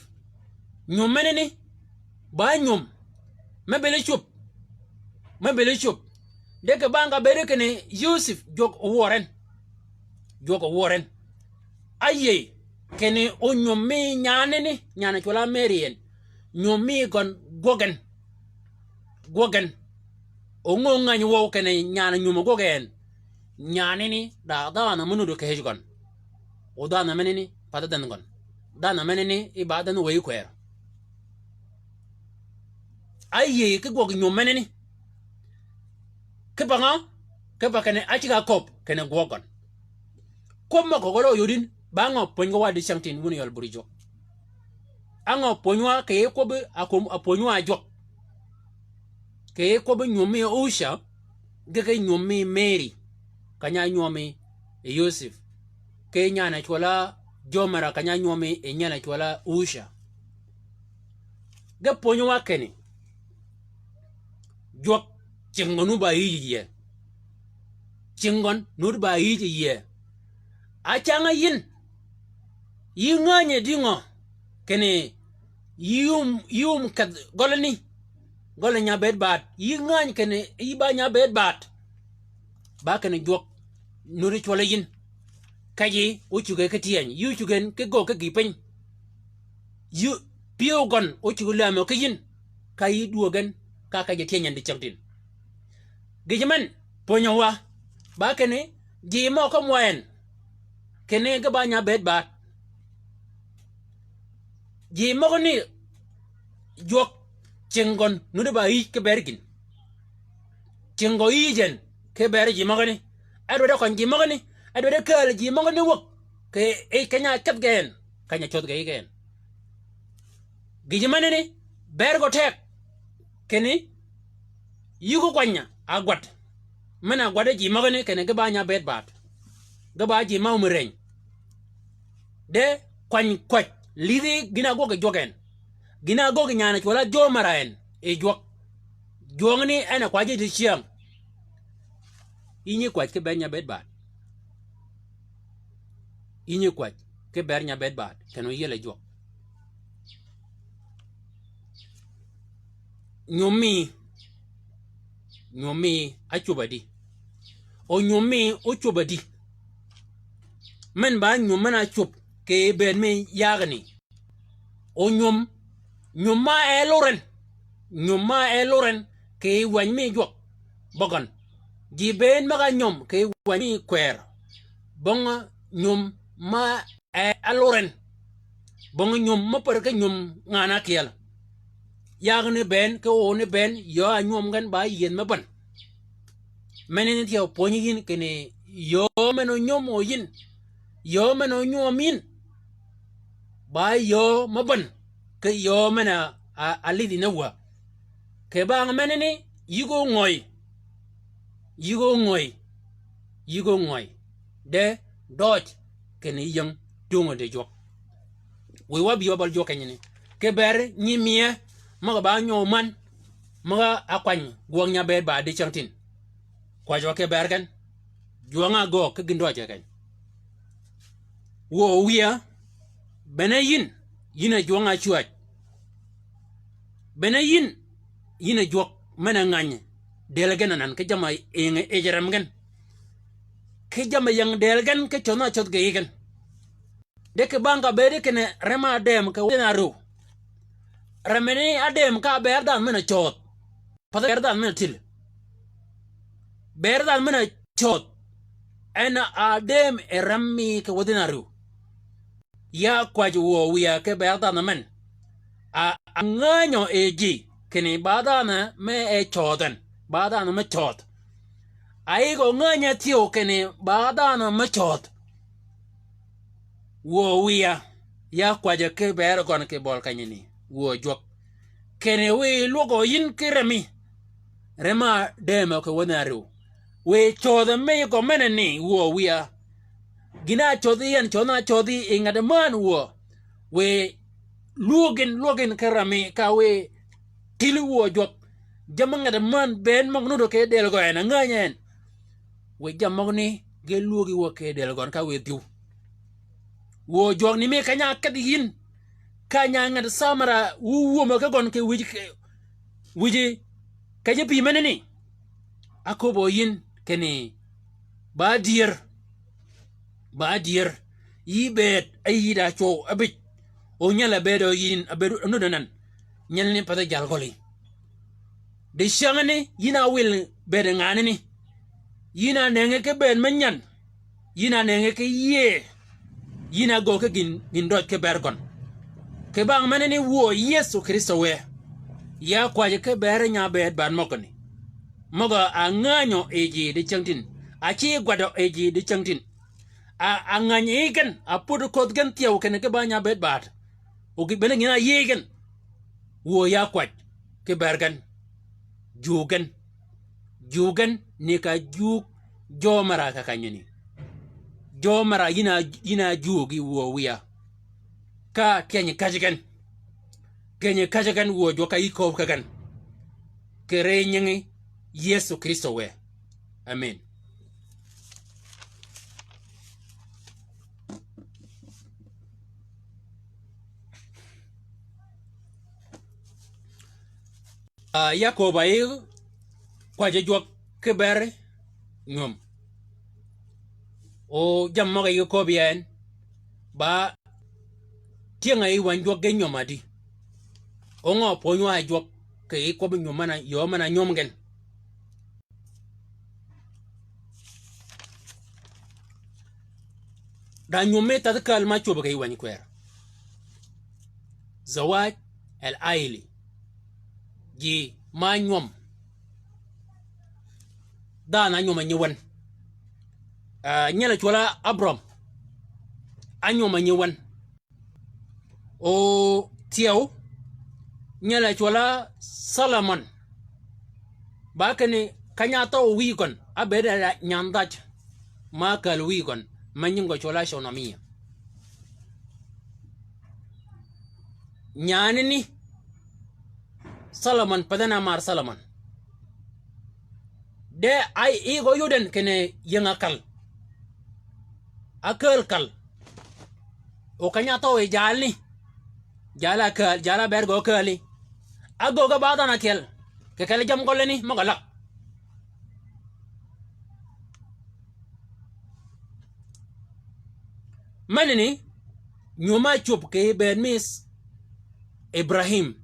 Nywöm menani, ba nywöm, me bëli cwöb, me bëli cwöb. De kì bang-a bëëd kinni Yosep jwøk owør en. Jwøk owør en. Áyïëy kinni o nywöm mi nyanani, nyan-a cwøll-a Meri en. Nywöm mi gøn gwøg en. Gwøg en. O ngö ngäny wøw kinni nyan-a nywöm ogwøg en. Nyanani da dhanhø me nudd kì yij gøn. O dhanhø menani path dhenhø gøn. Dhanhø menani yi ba dhenhø wëy kwër. Áyïëy ki gwøg nywöm menani. Kipe ngø? Kipe kinni áceg-a köbbi kinni gwøg gøn. Kwøb møg-a køgg-a rø yodin, ba ngø pwönyi wa dicängtïn wun yøl buri jwøk? Á ngø pwönyi wa kì kwøbbi, a kwøb-, a pwönyi wa jwøk? Kì kwøbbi nywöm mi Uca, ge ki nywöm mi Meri, keny-a nywømi yi Yosep. Ki nyan-a cwøll-a Jomera, keny-a nywømi yi nyan-a cwøll-a Uca. Ge pwönyi wa kinni jwøk cing gøn nudd ba yïj yi yie. Cing gøn nudd ba yïj yi yie. Acang-a yïn, yï ngänyi dïngø kinni yï wum, yï wum kedh gølani, gøl-a nya bëëd baat. Yï ngänyi kinni yï ba nya bëëd baat. Ba kinni jwøk nudd cwøll-a yïn. Kej yi ócuggi ki tyëny, yï ócuggi ki göggi ki gïïpiny. Yï pyëw gøn ócuggi lämø ki yïn. Ka yï dwöög gen, ka kej yi tyëny en dicängtïn. Gïjø men, pwönyø wa, ba kinni, ji mø kømmi wa en, kinni ge ba nya bëëd baat. Ji møgani jwøk cing gøn nudd ba yïj ki bëëd gïn. Cing gø yïj en ki bëëd ji møgani. Edwaddi køny ji møgani, edwaddi kääl ji møgani wäg. Kì yij keny-a kedh gen, keny-a cödh kì yij gen. Gïjø menani, bëëd gø teg, kinni, yï ko kwany-a, a gwadd. Men-a gwadd ji møgani kinni ge ba nya bëëd baat. Ge ba ji ma ómi reny. De kwany kwäj, lïdhi gïn-a ágwøg yi jwøk en. Gïn-a ágwøg yi nyan-a cwøll-a Jomera en, yi jwøk. Jwøngni en a kwajji dicyäng. Yï nyi kwäj ki bëëd nya bëëd baat. Yï nyi kwäj ki bëëd nya bëëd baat, kinni óyiel yi jwøk. Nyom mi, nyom mi ácwöb adi? O nyom mi ócwöb adi? Men ba nyom men-a ácwöb kì bëëd mi yagani. O nyom, nyom ma e lur en, nyom ma e lur en kì wäny mi jwøk bøgøn. Ji bënn møg-a nyom kì wäny mi kwër. Bong nyom ma e alur en. Bong nyom mø pär ki nyom ngan-a ákyel. Yagani bënn ki óoni bënn, yöö a nywöm gen ba yiedh me bän. Menani thyew pwönyi yïn kinni yöö men-a onyöm o yïn, yöö men-a onyöm yïn, ba yöö me bän, ki yöö men-a, a, a lidhi ne wäg. Kì bang menani, yï ko ngøy, yï ko ngøy, yï ko ngøy. De døøj kinni yï ying tungø di jwøk. Wiy wa bï wa bøl jwøk kenyani. Ki ber nyi mie, møg-a ba nyøw man, møg-a ákwany gwøg nya bëëd ba dicängtïn. Kwäjjø ki ber gen, jwøng-a ágöög ki gïn døøj keny. Wuö wïya, bene yïn, yïn a jwøng-a ácwääj. Bene yïn, yïn a jwøk men-a ngänyi. dël gen anan, ki jamm-a ying yij rem gen. Ki jamm-a ying dël gen, ki cødh na cødh ge yi gen. De kì bang ka bëëdi kinni rem-a dëëm kì wäthi na rïw. Rem ni ádëëm ka bëër dhanhø men-a cöödh. Path bëër dhanhø men-a tïl. Bëër dhanhø men-a cöödh. En a dëëm yi rem mi kì wäthi na rïw. Ya kwäj wuö wïya ki bëër dhanhø men. A, angänyø yi ji kinni ba dhanhø me e cöödh en. Ba dhanhø me cöödh. Ayïg ongänyi thyew kinni ba dhanhø me cöödh. Wuö wïya, ya kwäjjø ki bëër gøn kì bøli kenyani, wuö jwøk. Kinni wiy lwøgø yïn ki remi. Rem-a dëëmø kì wäthi na rïw. Wiy cöödhø mi gø menani, wuö wïya. Gïn-a cödhi yi en, cödh na cödhi yi ngat männ wuö. Wiy lwøg gïn, lwøg gïn ki remi ka wiy tïl wuö jwøk. Jammì ngat männ bënn møg nuddø kì dël gø en, angänyi en. Wiy jammì møgani ge lwöögi wuö kì dël gøn ka wiy dhïw. Wuö jwøk ni mi keny-a ákedhi yïn. Ka nya ngat samara wu wuömø ki gøn kì wïj, kì wïji keny-a pï menani. Áköbbø yïn kinni ba dyër. Ba dyër. Yï bëëd, áyï da cwøw, ábïj. O nyel-a bëëd o yïn, a bëëd nudd anan. Nyelani pathi jal gøli. Dicängani, yïn a wil bëëd nganani. Yïn a nëngi ki bëëd me nyan. Yïn a nëngi ki yïëy. Yïn a göög ki gïn, gïn døj ki bëër gøn. Kì bang menani wuö Yëso Krïstø wë. Ya kwäjji ki bëëri nya bëëd bad møgani. Møg-a angänyø yi ji dicängtïn. Aci gwadø yi ji dicängtïn. A, angäny yi gen, apud ködh gen thyew kinni ki ba nya bëëd bad. O gïn bënn gïn-a yïëy gen. Wuö ya kwäj, ki bëër gen. Jug gen. Jug gen, ni ka jug jø mera ka kenyani. Jø mera yïn a, yïn a jug yi wuö wïya. Ka keny käjji gen. Keny käjji gen wuö jwøk ka yï kööb ki gen. Kì ri nyingi Yëso Krïstø wë. Amen. A, Yakob a yï kwäjji jwøk ki bëri nywöm. O jammì møg-a yï köbbi en, ba tyëng-a yï wäny jwøk ge nywöm adi. O ngø pwönyi wa jwøk kì yï kwøbbi nywöm men-a, yöö men-a nywöm gen. Da nywöm mi tädhi kääl ma cwöbbi kì yï wäny kwër. Zawaj el aili. Ji ma nywöm. Dhanhø ánywöm a nyi wän. Ah, nyel-a cwøl-a Abram. Ánywöm a nyi wän. O thyew, nyel-a cwøl-a Solomon. Ba kinni keny-a áthøw wïy gøn, ábëëd a nyan dhaj. Ma kääl wïy gøn, ma nying gø cwøl-a Shunemia. Nyanani, Solomon, path en a mar Solomon. De ay, yï gø yud en kinni ying-a kal. Ákääl kal. O keny-a áthøw yi jalni. Jal-a kääl, jal-a bëëd gø kääli. Ágöög ge ba dhanhø ákyel. Kì kelli jammì gølleni, møg-a läg. Menani, nywöm-a ácwöb kì bëëd mi Ibrahim.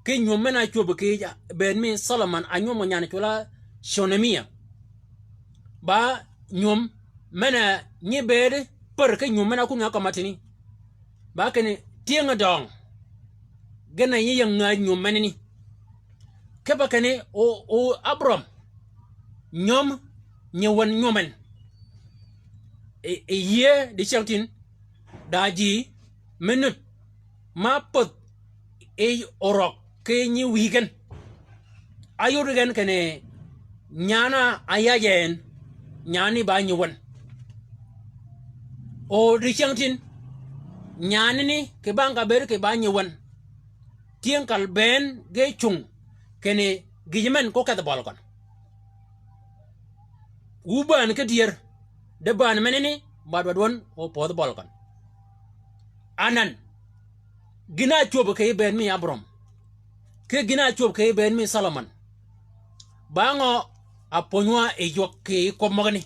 Ki nywöm men-a ácwöb kì bëëd mi Solomon, ánywöm nyan cwøl-a Shunemia. Ba nywöm men-a nyi bëëdi pär ki nywöm men-a ákwöngi á kømmi tïni. Ba kinni tyëng-a døng. Gen-a nyi ying-a nywöm menani. Kipe kinni o, o Abram. Nywöm, nyi wän nywöm en. I, i yïëy dicängtïn, da ji, me nud, ma pädh, i orøg, ki nyi wïy gen. Áyod gen kinni, nyan-a áyaj en, nyan-a ni ba nyi wän. O dicängtïn, nyan-a ni, kì bang ka bëëd kì ba nyi wän. Tyëng kal bënn ge cwöng, kinni gïj men ko kedhi bøli gøn. Wu bään ki dyër, de bään menani, ba dwaddi wøn, o pödhi bøli gøn. Anan, gïn-a ácwöb kì bëëd mi Abram. Ki gïn-a ácwöb kì bëëd mi Solomon. Ba ngø a pwönywa yi jwøk kì kwøb møgani.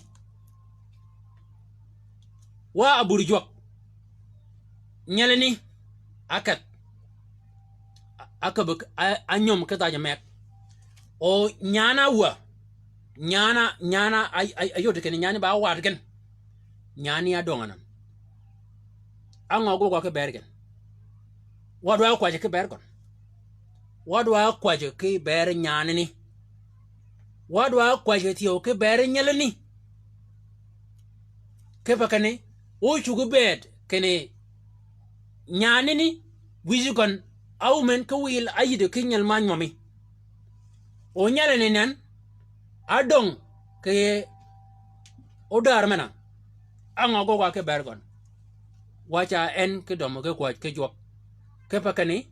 Wa a bur jwøk. Nyelani, ákedh. A, áköbbi, a, ányöm ki dhajø meg. O nyan-a wä. Nyan-a, nyan-a, a, a, ayod kinni nyan-a ba waddi gen. Nyan-a ádöng anan. Á ngø ágwøg wa ki ber gen? Wa dwa kwäjji ki ber gøn. Wa dwa kwäjji ki ber nyan-ani. Wa dwa kwäjji thyew ki ber nyelani. Kipe kinni, o cuggi bëëd kinni nyan-ani wïj gøn áwum en ki wil áyïddi ki nyel ma ánywømi. O nyelani nen, ádöng kì yij odäär men-a. Á ngø ágwøg wa ki ber gøn? Wa ca en ki dømmi ki kwäj ki jwøk. Kipe kinni,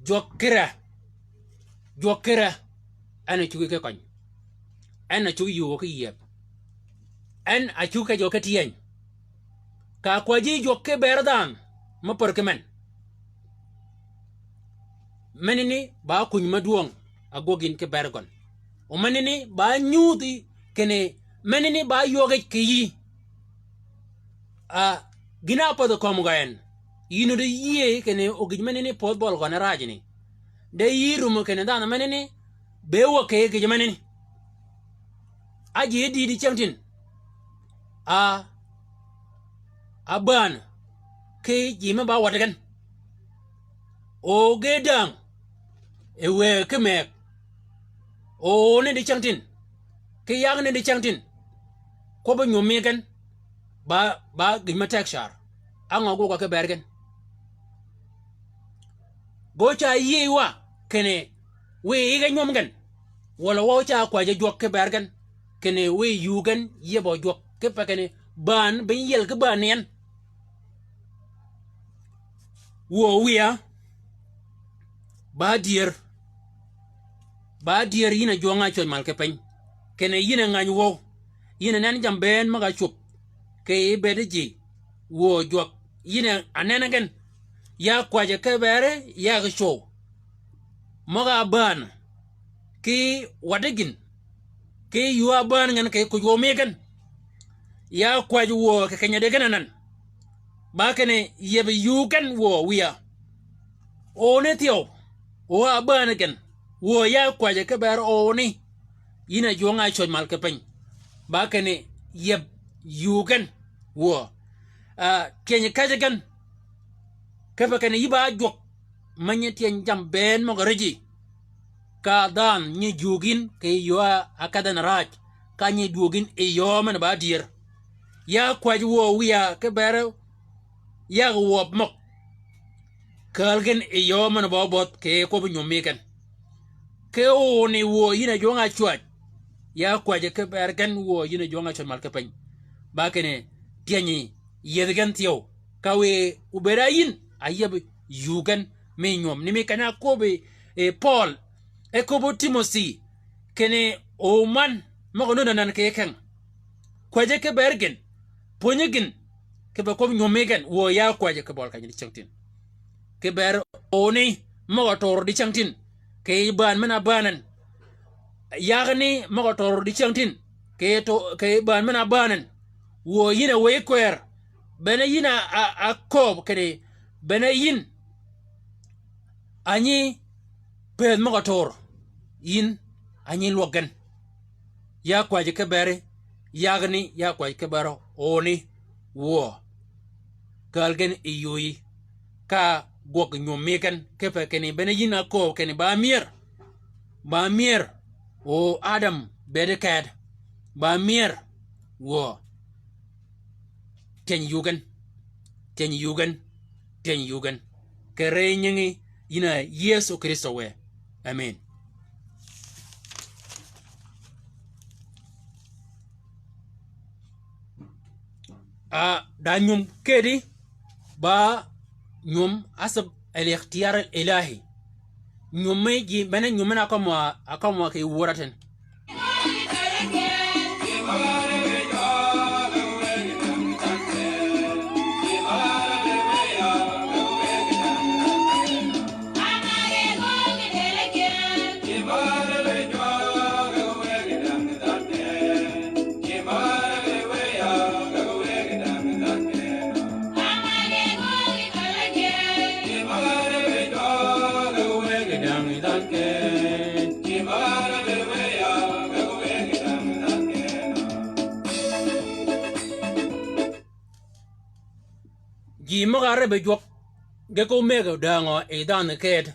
jwøk kire. Jwøk kire. En a cuggi ki køny. En a cuggi yuu ki yieb. En a cuggi kejji ki tyëny. Ka kwäjji jwøk ki ber dhanhø, me pär ki men. Menani ba kuny me dwøng, a gwøg yïn ki ber gøn. O menani ba nyudhi kinni, menani ba ywøg yij kì yï. A, gïn-a ápödhi kömi gø en. Yïn di yïëy kinni o gïj menani pödh bøli gøn rajni. De yï rumø kinni dhanhø menani, be wäg kì yij gïj menani. Ájii di dicyängtïn. A, a bään, ki ji me ba waddi gen. O ge däng, e wëëg ki mëëg. O ni dicyängtïn, ki yag ni dicyängtïn. Kwøbbi nywøm mi gen, ba, ba gïj me teg car. Á ngø ágwøg wa ki ber gen? Ge o ca yïëy wa kinni wiy yij ge nywøm gen. Walà wa o ca kwäjji jwøk ki ber gen. Kinni wiy yuu gen yiebø jwøk kipe kinni bään bi nyiel ki bään ni en. Wuö wïya, ba dyër. Ba dyër yïn a jwøng-a ácwäj mal ki piny. Kinni yïn a ngäny wøw. Yïn a nen jammì bënn møg-a cwöb. Kì bëëdi ji. Wuö jwøk. Yïn a nen gen. Ya kwäjji ki bëri, ya ki cwøw. Møg-a bään. Ki waddi gïn. Ki yuu-a bään gen kì kuj wøw mi gen. Ya kwäjji wuö kì keny-a di gen anan. Ba kinni yieb yuu gen wuö wïya. Oni thyew. O a bään gen. Wuö ya kwäjji ki ber oni. Yïn a jwøng-a ácwäj mal ki piny. Ba kinni yieb yuu gen wuö. A, tyëny käjji gen. Kipe kinni yï ba jwøk. Me nyi tyëny jammì bënn møg-a räjji. Ka dhanhø nyi jug yïn kì yöö ákedh en räj, ka nyi dwöög yïn yi yöö men ba dyër. Ya kwäjji wuö wïya ki bëri, yag wøb møg. Kääl gen yi yöö men ba óbödh kì kwøbbi nywøm mi gen. Ki oni wuö yïn a jwøng-a ácwäj. Ya kwäjji ki ber gen wuö yïn a jwøng-a ácwäj mal ki piny. Ba kinni tyënyi yiedhi gen thyew. Ka wiy obëëd-a yïn, a yieb yuu gen mi nywøm. Ni mi keny-a áköbbi, e, Pøøl, e köbbi Timothi, kinni o man, møg-a nudd anan kì keng. Kwäjji ki ber gïn, pwönyi gïn, kipe kwøb nywøm mi gen, wuö ya kwäjji ki bøli keny-a dicyängtïn. Ki ber oni, møg-a tøri dicyängtïn, kì bään men-a bään en. Yagani møg-a tøri dicyängtïn, kì to-, kì bään men-a bään en. Wuö yïn a wëy kwër, bene yïn a, a, a kööb kinni, bene yïn a nyi pëëdh møg-a tör, yïn a nyi lwøg gen. Ya kwäjji ki beri, yagani ya kwäjji ki beri, oni, wuö. Kääl gen yi yööyi, ka gwøg nywøm mi gen, kipe kinni bene yïn a kööb kinni ba myër, ba myër, o Adam bëëdi kääd, ba myër, wuö. Tyëny yuu gen, tyëny yuu gen, tyëny yuu gen. Kì rëëy nyingi yïn a Yëso Krïstø wë. Amen. A, da nywöm kedi, ba nywöm hasab al-ikhtiyar al-ilahi. Nywöm me ji, bene nywöm men-a ákømø, ákømø kì wur-a tïn. Ji møg-a rebbi jwøk ge ko mëggi dängø yi dhanhø ket.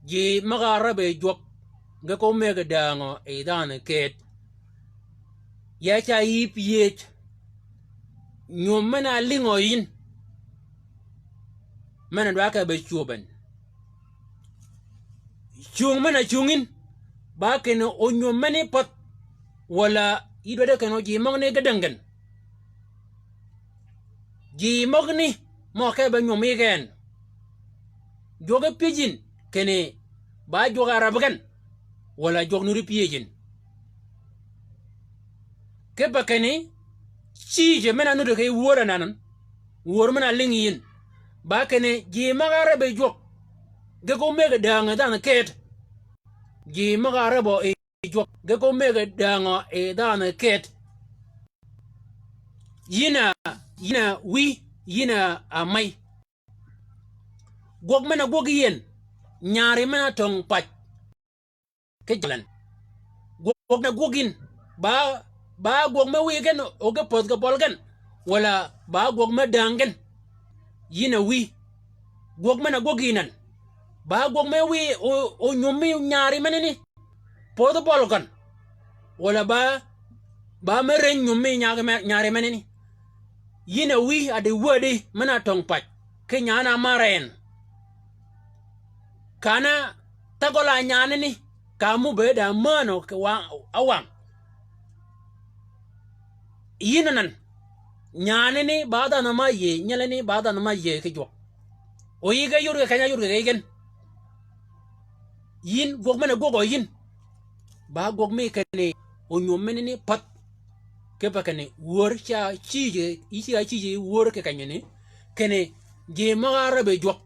Ji møg-a rebbi jwøk ge ko mëggi dängø yi dhanhø ket. Ya ca yï pyëj. Nyum men-a lïngø yïn. Men-a dwaag ke be cwöb en. Cwöng men-a cwöng yïn. Ba kinni o nyum meni pädh. Walà yï dwaddi kinni o ji møgani ge däng gen. Ji møgani mø ke be nyum yi gen. Jwøk-a pyëj yïn kinni ba jwøk-a rab gen. Walà jwøk nuti pyëj yïn. Kipe kinni, cïjø men-a nuti ki wör anan, wör men-a lïngi yïn. Ba kinni, ji møg-a rebbi jwøk, ge ko mëggi dängø dhanhø ket. Ji møg-a rebbi yi jwøk, ge ko mëggi dängø yi dhanhø ket. Yïn a, yïn a wïy, yïn a, a mey. Gwøg men-a gwøg yi yïn, nyari men-a töng pac. Ki jalen. Gwøg, gwøg men-a gwøg yïn. Ba, ba gwøg me wïy gen, o ge pödh ge bøl gen. Walà ba gwøg me däng gen. Yïn a wïy. Gwøg men-a gwøg yïn an. Ba gwøg me wïy o, o nyum mi nyari menani. Pödh bøl gen. Walà ba, ba me reny nyum mi nyari me-, nyari menani. Yïn a wïy a di wädi men-a töng pac. Ki nyan-a maren. Kan-a thagøl-a nyanani, ka mubbe da mänø kì wa-, awang. Yïn anan, nyanani ba dhanhø ma yïëy, nyelani ba dhanhø ma yïëy ki jwøk. O yï ge yod kì keny-a yod kì gen. Yïn gwøg men-a gwøg o yïn. Ba gwøg mi kinni, o nyum menani pädh. Kipe kinni, wör ca cïjø, yï ca cïjø wör kì kenyani. Kinni, ji møg-a rebbi jwøk.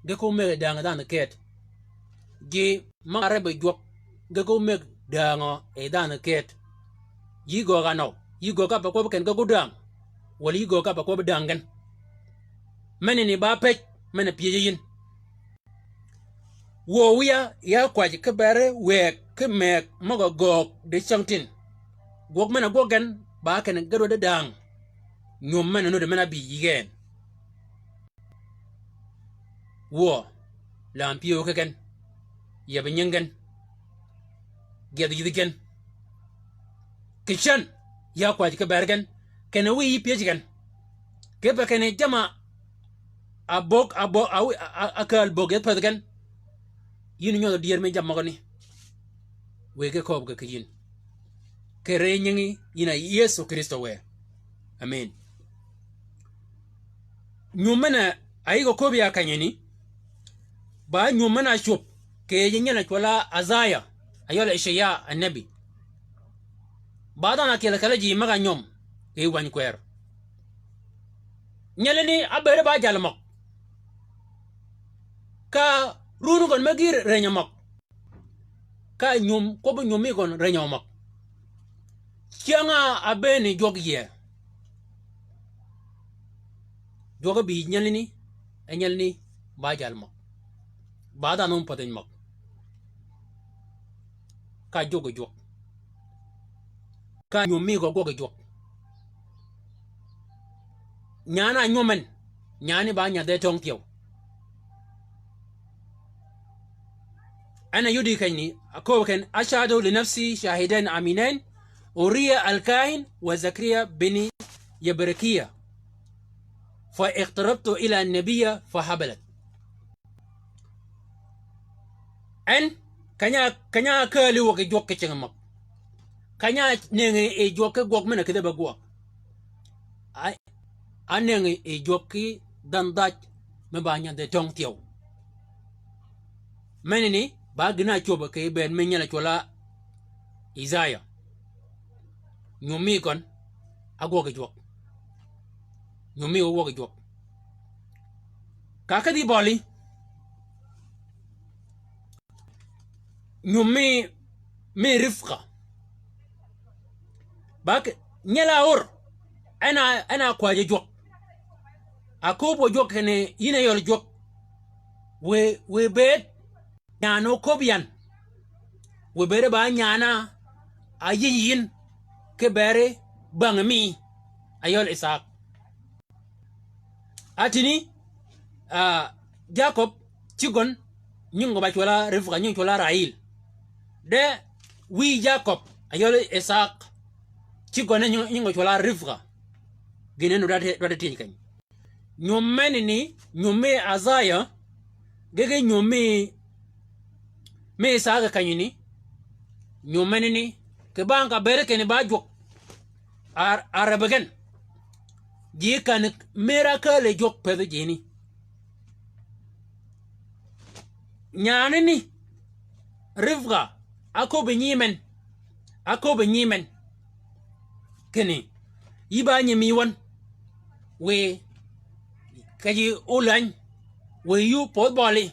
Ge ko mëggi dängø dhanhø ket. Ji møg-a rebbi jwøk, ge ko mëggi dängø yi dhanhø ket. Yï gögg-a nøw, yï gögg ka pe kwøbbi ken ge ko däng. Walà yï gögg ka pe kwøbbi däng gen. Menani ba pëj, men-a pyëjji yïn. Wuö wïya, ya kwäjji ki beri wëëg ki mëëg møg-a göög di cängtïn. Gwøg men-a gwøg gen, ba kinni ge dwaddi däng. Nyum men-a nuti men-a bï yï gen. Wuö, lam pyëw ki gen, yebbi nying gen, gyedh yïdhi gen. Kì cän, ya kwäjji ki bër gen, kinni wïyi pyëj gen. Kipe kinni jamm-a bögg, a bögg, a wï-, a, a, a kääl bögg yethi pädhi gen. Yïn nyodh dyër mi jammì møgani. Wë ge kööb ge kì yïn. Kì ri nyingi yïn a Yëso Krïstø wë. Amen. Nyum men-a áyïg-a köbbi ya kenyani, ba nyum men-a ácwöb, kì yij nyel-a cwøl-a Isaya, a yøl Ishaya annabi. Ba dhanhø ákyel kelli ji møg-a nyöm, kì yij wäny kwër. Nyelani ábëëde ba jal møg. Ka run gøn me gïïr reny-a møg. Ka nyum, kwøbbi nyum mi gøn reny-a møg. Cyäng-a ábëëni jwøk yie. Jwøk ábï nyelani, e nyelani, ba jal møg. Ba dhanhø ópädhi møg. Ka jwøk jwøk. Ka nyum mi gø gwøg jwøk. Nyan-a nyum en, nyan-a ba nyadhe töng thyew. En a yudi kenyani, akööb ken, "Ashhadu li nafsi shahidayn aminayn, Uriya al-kahin wa Zakariya bin Yabarakiya, fa iqtarabtu ila nabiyya fa habalat." En, keny-a, keny-a ákääli wøg yi jwøk kì cingi møg. Keny-a ánëngi yi jwøk ki gwøg men-a kïdhi be gwøg. Ay, ánëngi yi jwøk ki dhandhaj me ba nyadhe töng thyew. Menani, ba gïn-a ácwöb kì bëëd mi nyel-a cwøl-a Isaya. Nyum mi gøn, ágwøg yi jwøk. Nyum mi ógwøg yi jwøk. Ka kedhi bøli, nyum mi, mi Rifka. Ba ke, nyel-a ör, en a, en a kwäjji jwøk. Akööb wø jwøk kinni, yïn a yøl jwøk. Wë, wë bëëd, nyan óköbbi yan. Wiy bëëde ba nyan-a áyïnyi yïn, ki bëëdi bängi mi, ayøl Ithak. Atïni, ah, Jakøb, cïgøn, nying gø ba cwøl-a Ribka, nying cwøl-a Rayil. De wïy Jakøb, ayøl Ithak, cïgøn nying, nying gø cwøl-a Ribka. Gïn en dwaddi, dwaddi tyëny keny. Nyum menani, nyum mi Isaiah, ge ge nyum mi, mi Ithak kenyani, nyum menani, kì bang ka bëëdi kinni ba jwøk, ar, arab gen. Ji kän mëra kääl jwøk pëthi jini. Nyanani, Ribka, áköbbi nyi men, áköbbi nyi men. Kinni, yï ba nyi mi wøn. Wiy, ka ji óläny, wiy yï ópödh bøli,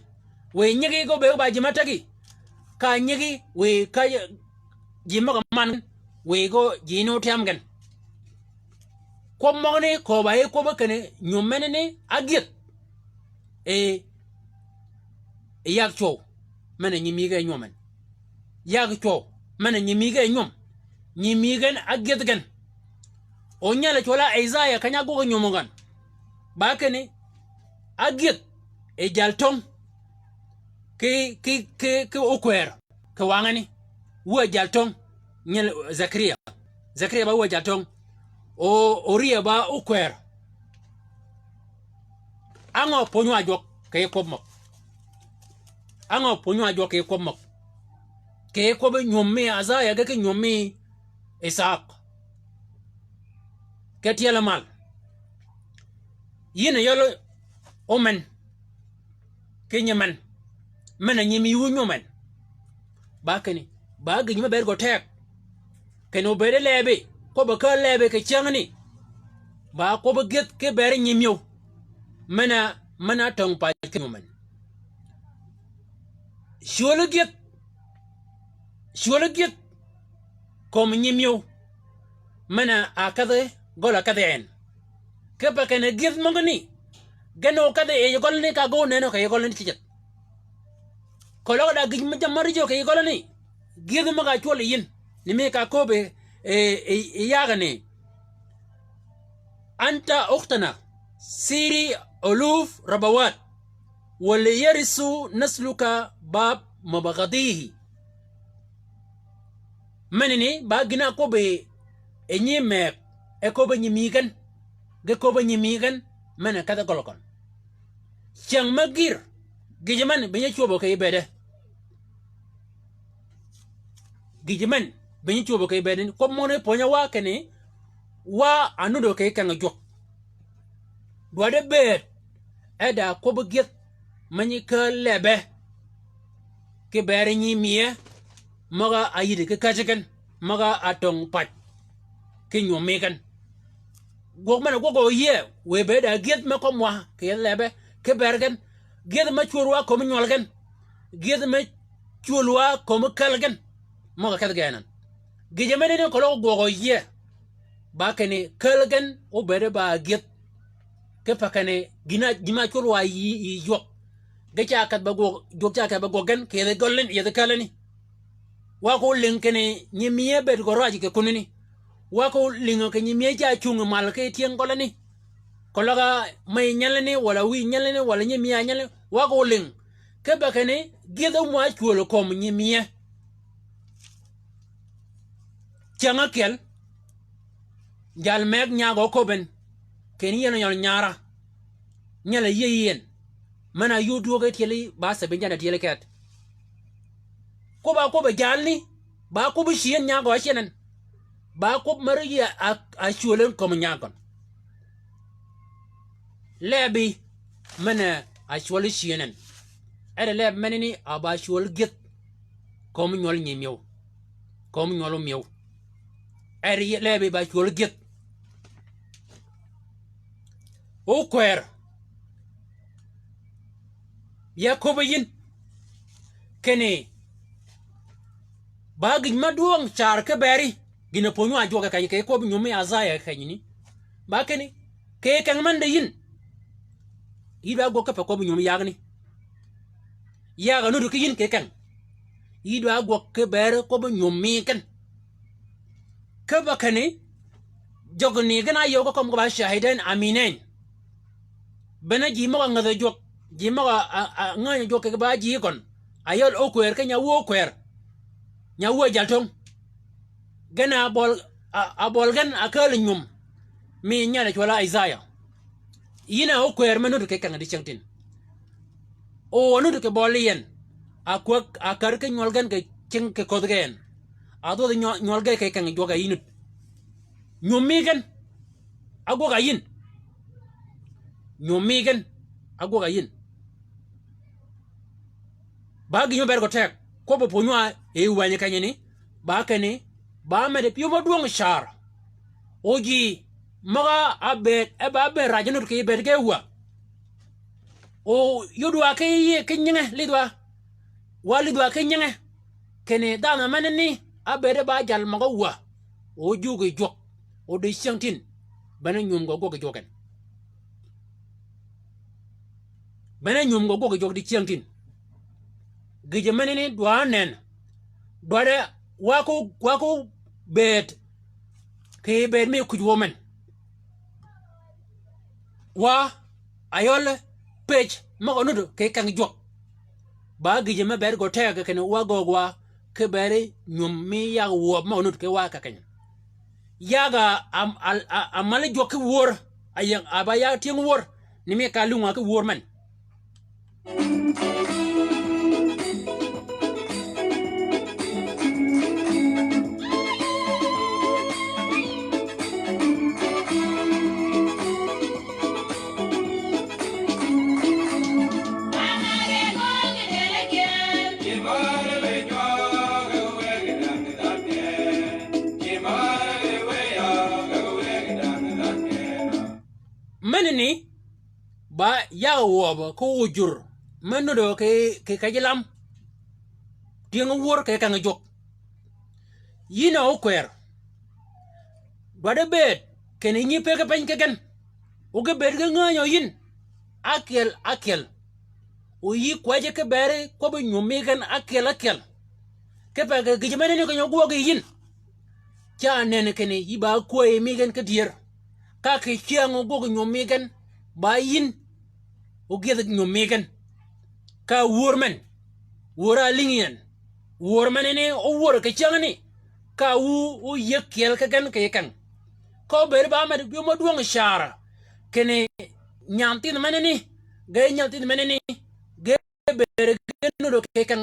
wiy nyigi gø bëëg ba ji ma tegi, ka nyigi, wiy ka ji møg-a man, wiy gø ji ni ótyam gen. Kwøb møgani kööb-a yi kwøbbi kinni nyum menani ágyëdh. E, e yag cwøw, men-a nyimïge nyum en. Yag cwøw, men-a nyimïge nyum. Nyimïgen ágyëdh gen. O nyal cwøl-a Isaiah keny-a ágwøg nyum gøn. Ba kinni, ágyëdh, e jal töng. Ki, ki, ki, ki ókwër. Kì wangani, wuö ajal töng, nyel Zakaria. Zakaria ba wuö ajal töng. O, Uria ba ókwër. Á ngø pwönyi wa jwøk kì yij kwøb møg? Á ngø pwönyi wa jwøk kì yij kwøb møg? Kì yij kwøb nyum mi Isaiah ge ki nyum mi Ithak. Ke tyel mal. Yïn a yøl ómen. Ki nyimen. Men-a nyimï wu nyumen. Ba kinni, ba gïj me bëëd gø teg. Kinni obëëd lebi, kwøbb-a kääl lebi kì cyängni. Ba kwøbbi gyëdh ki bëëd nyimïw. Men-a, men-a töng pac ki nyumen. Cwöli gyëdh. Cwöli gyëdh. Kömi nyimïw. Men-a ákedhi, gøl-a kedhi en. Kipe kinni gyëdh møgani. Gen ókedhi yi gølani ka gø ónënø kì yij gølani ciceth. Keløg da gïj mi jammì rijjø kì yij gølani. Gyëdh møg-a cwøl yi yïn. Ni mi ka köbbi, e, e, e yagani. Anta ukhtana, siri uluf rabawat, wal yarisu nasluka bab mabghadihi. Menani ba gïn-a köbbi e nyi mëëg, e köbbi nyimï gen, ge köbbi nyimï gen, men-a kedhi gøl køn. Cyäng me gïr, gïjø men bï nyi cwöbø kì yij bëëde. Gïjø men bï nyi cwöbø kì yij bëëde. Kwøb møgani pwönyi wa kinni, wa anudø kì yij keng jwøk. Dwaddi bëëd, e da kwøbbi gyëdh, me nyi kääl lebbe, ki bëëd nyimïe, møg-a áyïddi ki käjji gen, møg-a átöng pac, ki nyumi gen. Gwøg men-a gwøg oyie, wiy bëëd a gyëdh me kømmi wa, kì yij lebbe, ki bëëd gen, gyëdh me cwöl wa kömi nywøl gen, gyëdh me cwöl wa kömi käl gen, møg-a kedhi gen en. Gïjø menani keløg gwøg oyie, ba kinni käl gen óbëëde ba gyëdh. Kipe kinni gïn-a, gïn-a cwöl wa yi, yi jwøk. Ge ca kedh be gwøg, jwøk ca kedh be gwøg gen, kì yethi gølani, yethi kälani. Wa ko ólïng kinni nyimïe bëëd gø raj kì kunani. Wa ko ólïngø kì nyimïe ca cungi mal ki tyëng gølani. Keløg-a mey nyelani, walà wïy nyelani, walà nyimïe nyelani. Wa ko ólïng. Kipe kinni gyëdh ómwa cwöl kömi nyimïe. Cyäng ákyel, jal mëgg nyagø óköbben, kinni yien onyøl nyara, nyal-a yïëy yien, men-a yuu dwöög e tyeli ba thebinjan e tyeli ket. Kwøbb-a kwøbbi jalni, ba kwøbbi cyien nyagø ácyen en, ba kwøbbi meri yie a, a cwöl en kömi nyagøn. Lebi, men-a cwøl cyien en. Ede leb menani a ba cwøl gyëdh. Kömi nywøl nyimïew. Kömi nywøl omïew. Ede lebi ba cwøl gyëdh. Ókwër. Ya köbbi yïn. Kinni. Ba gïj ma dwøng car ki beri. Gïn-a pwönyi wa jwøk keny kì kwøbbi nyumi Isaiah kenyni. Ba kinni. Kì keng men de yïn. Yï ba gwøg kipe kwøbbi nyumi yagni. Yag a nuti ki yïn kì keng. Yï dwa gwøg ki beri kwøbbi nyum mi gen. Kipe kinni, jøgani gen a yøw ki kömi ge ba shahiden aminen. Bene ji møg-a ngädhi jwøk, ji møg-a, a, a, ngänyi jwøk kì ba ji gøn. A yøl ókwër ki nya wë ókwër. Nya wë jaltöng. Gen a bøl, a, a bøl gen a kääl nyum. Mi nyal cwøl a Isaya. Yïn a ókwër me nuti kì keng dicyängtïn. O a nuti kì bøli yi en. A kwäg, a kär ki nywøl gen kì cing kì ködhi gen. A dhwødhi nywø-, nywøl gen kì keng jwøk a yïn nuti. Nyum mi gen. A gwøg a yïn. Nyum mi gen. A gwøg a yïn. Ba gïn me ber gø teg, kwøbb-a pwönyi wa yi wänyi kenyani, ba kinni, ba med pyëw mø dwøng car. O ji, møg-a ábëëd, e ba ábëëd raj nuti kì bëëd ge wa. O yud wa ki yïe ki nyinge, lidh wa. Wa lidh wa ki nyinge. Kinni dhanhø menani, ábëëd e ba jal møg-a wa. O jug yi jwøk. O dicyängtïn. Bene nyum gø gwøg yi jwøk en. Bene nyum gø gwøg yi jwøk dicyängtïn. Gïjø menani dwa nen. Dwaddi wa ko, wa ko bëëd. Kì bëëd mi kuj wø men. Wa a yøl pëj møg-a nuti kì keng jwøk. Ba gïjø me ber gø teg kinni wa gøg wa ki beri nyum mi yag wøb møg-a nuti kì wa kì keny. Yag a, a, a, a mal jwøk ki wör, a ying, a ba yag tyëng wör, ni mi ka lung wa ki wör men. Menani, ba yag wøbø ki ojur, me nuddø kì, kì kej lam. Tyëng wör kì keng jwøk. Yïn a ókwër. Dwaddi bëëd, kinni nyi pëggi peny ki gen. O ge bëëd ge ngänyi yïn. Ákyel, ákyel. O yï kwäjji ki beri kwøbbi nyum mi gen ákyel, ákyel. Kipe kì gïjø menani keny ogwøg yi yïn. Ca nen kinni yï ba kwäyi mi gen ki dyër. Ka kì cyäng ogwøg nyum mi gen, ba yïn ogyëdh nyum mi gen. Ka wör men, wör a lïngi en. Wör menani owör kì cyängani. Ka wu, wu yïëg kyel ki gen kì keng. Ka obëëd ba med pyëw mø dwøng car. Kinni nyan thinh menani, ge nyan thinh menani, ge bëëd gen nuddø kì keng.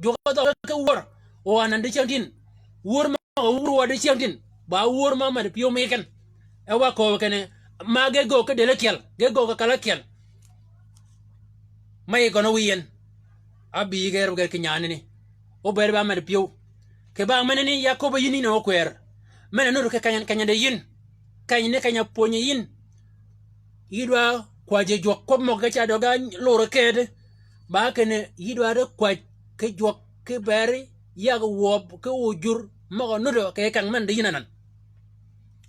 Jwøk dhøg ki wör. O anan dicyängtïn. Wör møg-a wur wa dicyängtïn. Ba wör mø med pyëw mi gen. E wa kööb kinni, ma ge göög ki dël ákyel, ge göög ki kal ákyel. Ma yi gøn wiy en. Ábï ge røb ge kì nyanani. O bëëd ba med pyëw. Kì bang menani ya köbbi yïn yïn a ókwër. Men-a nuti kì keny, keny di yïn. Keny ni keny-a pwönyi yïn. Yï dwa kwäjji jwøk kwøb møg ge ca døg-a lurø këëdi. Ba kinni yï dwa di kwäj ki jwøk ki beri yag wøb ki ojur møg-a nuddø kì keng men di yïn anan.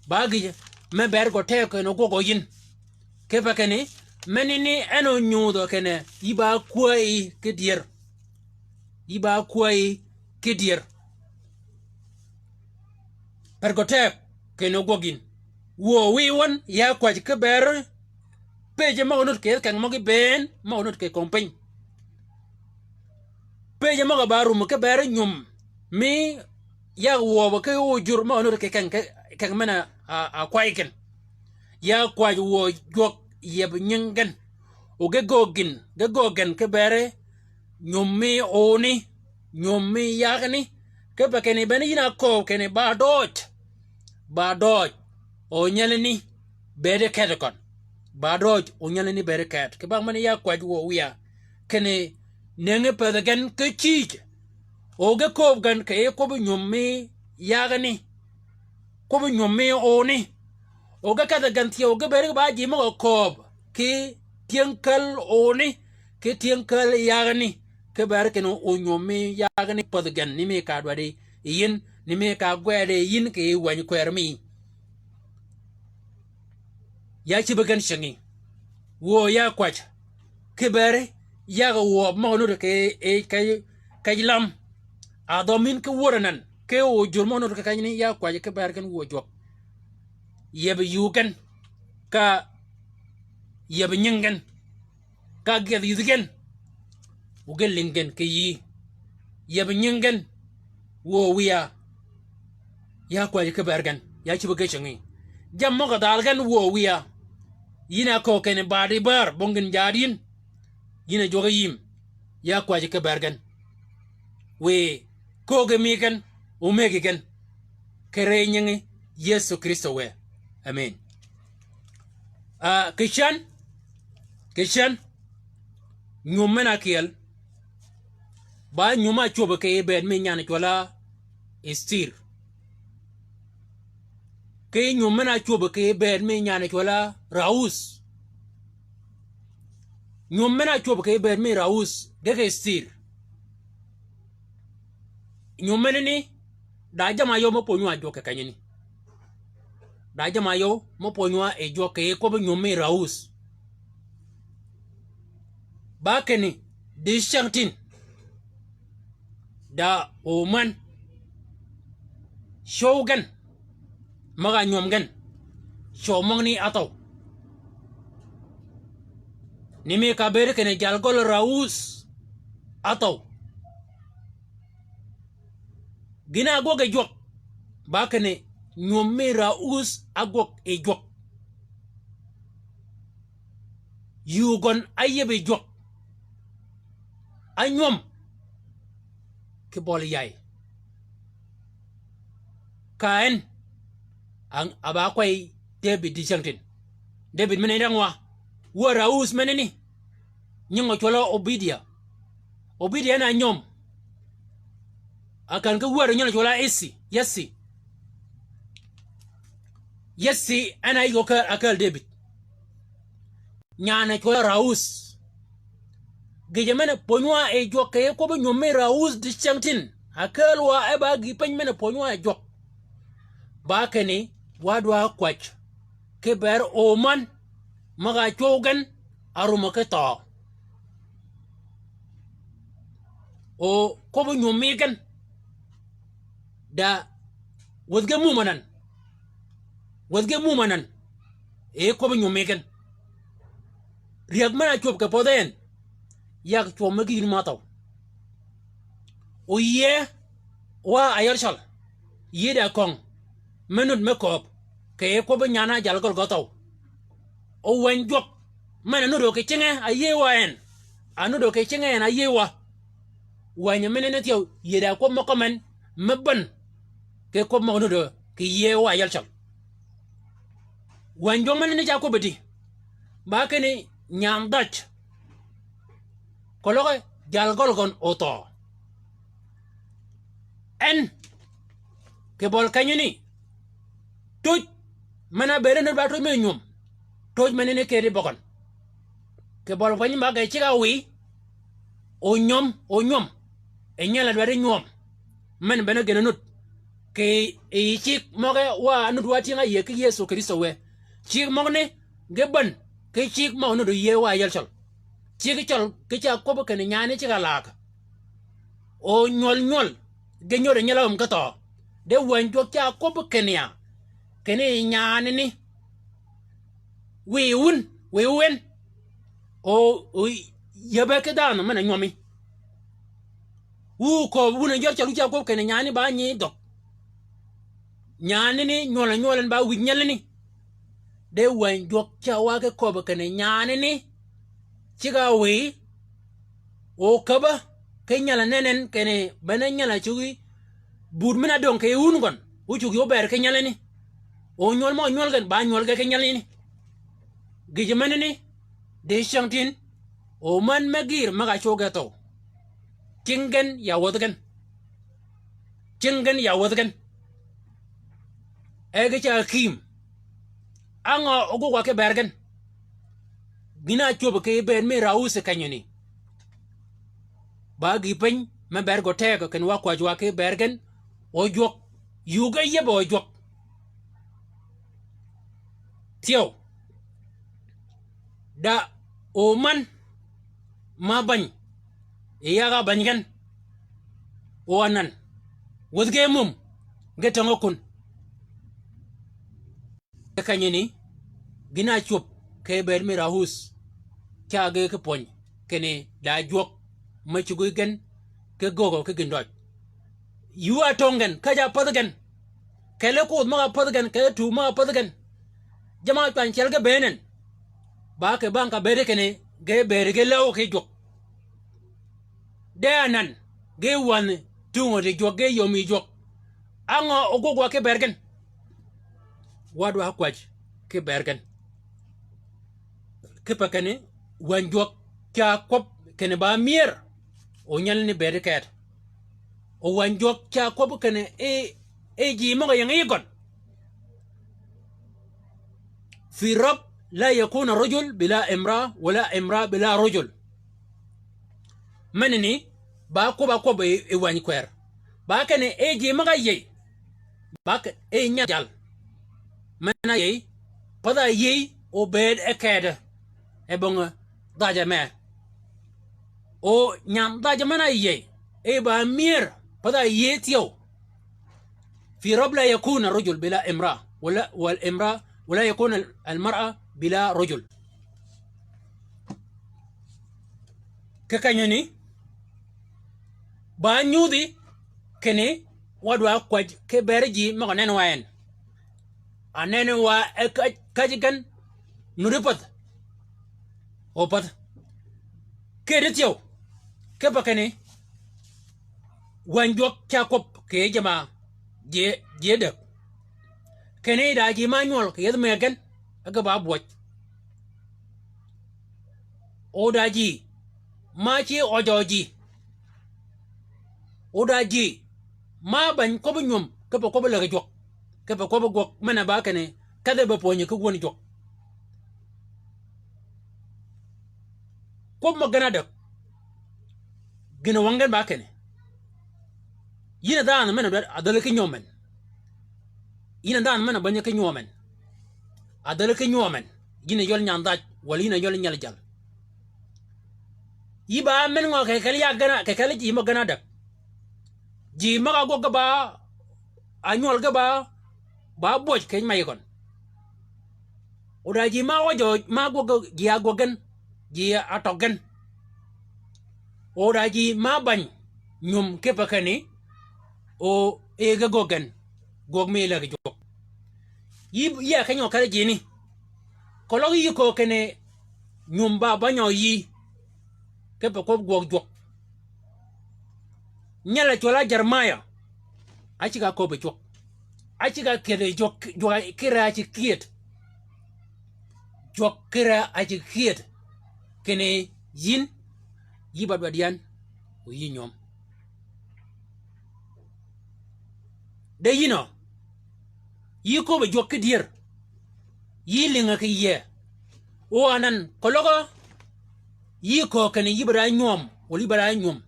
Ba gïjø me ber gø teg kinni ogwøg yïn. Kipe kinni, menani en onyudhø kinni, yï ba kwäyi ki dyër. Yï ba kwäyi ki dyër. Per gø teg kinni ogwøg yïn. Wuö wiy wøn ya kwäj ki beri pëjji møg-a nuti kì keng møg-a bënn, møg-a nuti kì kömi piny. Pëjji møg-a ba rumø ki beri nyum mi yag wøbø ki ojur møg-a nuti kì keng, kì keng men-a, a, a kwäy ken. Ya kwäj wuö jwøk yieb nying gen. O ge göög gïn, ge göög gen ki beri nyum mi oni, nyum mi yagani. Kipe kinni bene yïn a kööb kinni ba døøj. Ba døøj. O nyelani bëëdi ked køn. Ba døøj, o nyelani bëëdi ked. Kì bang men ya kwäj wuö wiya. Kinni nëngi pädhi gen ki cïj. O ge kööb gen kì kwøbbi nyum mi yagani. Kwøbbi nyum mi oni. O ge kedhi gen thyew, o ge bëëd ki ba ji møg-a kööb. Ki tyëng käl oni. Ki tyëng käl yagani. Ki ber kinni o nyum mi yagani pädhi gen ni mi ka dwaddi yi yïn, ni mi ka gwedi yi yïn kì wänyi kwër mi. Ya cïb gen cingi. Wuö ya kwäj. Ki beri Yag wuöb møg-a nuti kì, kì, kì lam. A dhø min ki wör anan. Ki ójur møg-a nuti kì kenyani ya kwäjji ki bër gen wuö jwøk. Yeb yuu gen. Ka yeb nying gen. Ka gyedh yïdhi gen. Wu gen lïng gen kì yïí. Yeb nying gen. Wuö wïya. Ya kwäjji ki bër gen. Ya cïb-a gecø ngí. Jammì møg-a dhal gen wuö wïya. Yïn a köög kinni baadi bär, bong gïn jaad yïn. Yïn a jwøk yïm. Ya kwäjji ki bër gen. Wiy köögi mi gen, omegi gen. Kì rëy nyingi Yëso Krïstø wë. Amen. Ah, kì cän, kì cän, nyum men-a ákyel, ba nyum-a ácwöb kì bëëd mi nyan cwøl-a Ecir. Ki nyum men-a ácwöb kì bëëd mi nyan cwøl-a Raus. Nyum men-a ácwöb kì bëëd mi Raus, ge kì Ecir. Nyum menani, da jamm-a yøw mø pwönywa jwøk kì kenyani. Da jamm-a yøw mø pwönywa yi jwøk kì kwøbbi nyum mi Raus. Ba kinni, dicengtin. Da omän. Cøw gen. Møg-a nywøm gen. Cøw møgani áthøw. Ni mi ka bëëd kinni jal gøl Raus áthøw. Gïn-a ágwøg yi jwøk. Ba kinni nywøm mi Raus ágwøg yi jwøk. Yuu gøn áyïëb yi jwøk. Ánywøm. Ki bøli yay. Ka en. A, a ba kwey Debïd dicengtin. Debïd men-a rengwa. Wär Raus menani. Nying-a cwøl-a Obidia. Obidia en a nywøm. A kän ki wär nyan-a cwøl-a Esi, Yesi. Yesi en a yïg-a kääl, a kääl Debïd. Nyan-a cwøl-a Raus. Gïjø men-a pwönywa yi jwøk kì kwøbbi nywøm mi Raus dicengtin. A kääl wa e ba gïïpeny men-a pwönywa yi jwøk. Ba kinni, wa dwa kwäj. Ki bër omän, møg-a cwøw gen, a rumø ki thøø. O kwøbbi nywøm mi gen. Da wädhi ge mum anan. Wädhi ge mum anan. E kwøbbi nywøm mi gen. Ryäg men-a ácwöb kì pödhi en. Yag cwøw me gïn mø áthøw. O yïëy wa áyalcøl. Yïëy da köng. Me nud me kööb. Kì kwøbbi nyan-a jal gøl gø áthøw. O wäny jwøk. Men-a nudø kì cinge a yïëy wa en. A nudø kì cinge en a yïëy wa. Wäny menani thyew yïëy da kwøb mø kømmen. Me bän. Kì kwøb mø nudø kì yïëy wa áyalcøl. Wäny jwøk menani ca kwøbbi di. Ba kinni nyan dhaj. Keløg jal gøl gøn othøø. En. Kì bøl kenyani. Töj. Men-a bëëd en ba töj me nywøm. Töj menani kedi bøgøn. Kì bøl kenyani ba ge ceg-a wïy. Onywøm, onywøm. Yi nyel-a dwaddi nywøm. Men bene gïn-a nud. Kì yi cigg møge wa nud wa tyëng-a yïëy ki Yëso Krïstø wë. Cigg møgani, ge bän, ki cigg møg-a nud yïëy wa áyalcøl. Cigg cøl, ki ca kwøbbi kinni nyan-ni ceg-a laag. O nywøl nywøl, ge nywøl nyel-a öm ki thøø. De wäny jwøk ca kwøbbi kinni ya. Kinni nyan-ni. Wiy wun, wiy wu en. O, o, yïëbe ki dhanhø men-a nywømi. Wu kööb wun a jär cøl wu ca kwøb kinni nyan-ni ba nyi dhøg. Nyan-ni ni nywøl a nywøl en ba wïj nyelani. De wäny jwøk ca wa ki kööb kinni nyan-ni ni. Ceg-a wïy. O käbba. Ki nyal a nen en kinni bene nyal a cuggi. But men-a döng kì wun gøn. Wu cuggi óbër ki nyelani. O nywøl mø nywøl gen ba nywøl ge ki nyelani. Gïjø menani. Dicängtïn. O män me gïïr møg-a cuggi thøw. Cing gen ya wädhi gen. Cing gen ya wädhi gen. E ge ca kïïm. Á ngø ogwøg wa ki bër gen. Gïn-a ácwöb ki bëëd mi Raus kenyani. Ba gïï piny me bër gø teg kinni wa kwäjji wa ki bër gen. Ojwøk. Yuu ge yeb ojwøk. Thyew. Da o män. ma bäny, yi yaga bäny gen. O anan, wädhi ge mum, ge töngø kun. Ki kenyani, gïn-a cwöb, ki bëëd mi rahus, ca ge ki pwöny, kinni da jwøk, me cuggi gen, ki göögø ki gïndøj. Yuu-a töng gen, käjj-a pädhi gen. Kelli koodh møg-a pädhi gen, kelli tuug møg-a pädhi gen. Jamm-a cwany cel ge bëënen. Ba ki bang ka bëëdi kinni, ge bëëdi ge läw ki jwøk. De anan, ge wänhi, tungø di jwøk, ge yömi jwøk. Á ngø ogwøg wa ki bër gen. Wa dwa kwäj, ki bër gen. Kipe kinni, wäny jwøk ca kwøb kinni ba myër. O nyel ni bëëdi keet. O wäny jwøk ca kwøb kinni, e, e ji møg-a ying yi gøn. في الرب لا يكون رجل بلا امرأة، ولا امرأة بلا رجل. Menani, ba kwøb-a kwøb yi, yi wäny kwër. Ba kinni, e ji møg-a yïëy. Ba kinni, e nyal jal. Men-a yïëy, pädh-a yïëy, o bëëd e keedø. E bong, dhajø me. O nyan dhajø men-a yïëy, e ba myër, pädh-a yïëy thyew. في الرب لا يكون الرجل بلا امرأة، ولا، والامرأة، ولا يكون ال-، المرأة بلا رجل. Ki kenyani, ba nyudhi, kinni, wa dwa kwäj, ki bër ji, møg-a nenni wa en. Anenni wa e käj, käjji gen, nuddi pädh. O pädh. Kedi thyew. Kipe kinni. Wäny jwøk ca kwøb kì jamm-a ji, ji däg. Kinni da ji ma nywøl kì yethi mëggen. E ge ba bwøj. O da ji ma ci øjø ji. O da ji ma bäny kwøbbi nywöm, kipe kwøbbi läggi jwøk, kipe kwøbbi gwøg, men-a ba kinni, kedhi be pwönyi ki wön jwøk. Kwøb mø gen ádäg. Gïn-a wang gen ba kinni. Yïn a dhanhø men-a dwar, a dhäli ki nywöm men. Yïn a dhanhø men-a bänyi ki nywöm men. A dhäli ki nywöm men. Yïn a ywel nyandhaj, walà yïn a ywel nyel jal. Yï ba men ngø kì kelli ya gen-a, kì kelli ji mø gen ádäg. Ji møg-a gwøg ge ba, a nywøl ge ba, ba bwøj keny ma yï gøn. O da ji ma wøjø, ma gwøg ge, ji a gwøg gen, ji a tøg gen. O da ji ma bäny, nywöm kipe kinni, o e ge gwøg gen, gwøg mi läggi jwøk. Yï, yï a keny ngø kelli ji ni. Keløg yï köög kinni, nywöm ba bänyø yï, kipe kwøb gwøg jwøk. Nyel-a cwøll-a Jeremiah. Áceg-a köbbi jwøk. Áceg-a kyëdhi jwøk, jwøk kire áci kyëd. Jwøk kire áci kyëd. Kinni yïn, yï ba dwaddi yan, o yï nywöm. De yïn o, yï köbbi jwøk ki dyër. Yï lïngø kì yie. O anan, keløg yï köög kinni yï ba da nywöm, walà yï ba da nywöm.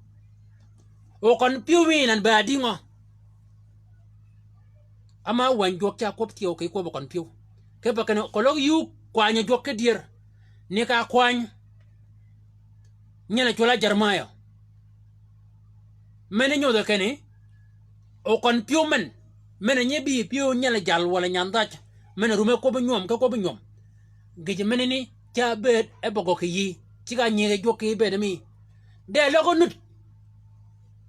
O køn pyëw mi nan be adï ngø? Ama wäny jwøk ca kwøb thyew kì kwøbbi køn pyëw. Kipe kinni, keløg yï kwanyø jwøk ki dyër. Ni ka kwany. Nyel-a cwøll-a Jeremiah. Men-a nyodhø kinni, o køn pyëw men, men-a nyi bï pyëw nyel jal walà nyandhaj, men-a rume kwøbbi nywöm ki kwøbbi nywöm. Gïjø menani ca bëëd e bøggø kì yïí, ceg-a nyigø jwøk kì bëëd mi. De løg nud.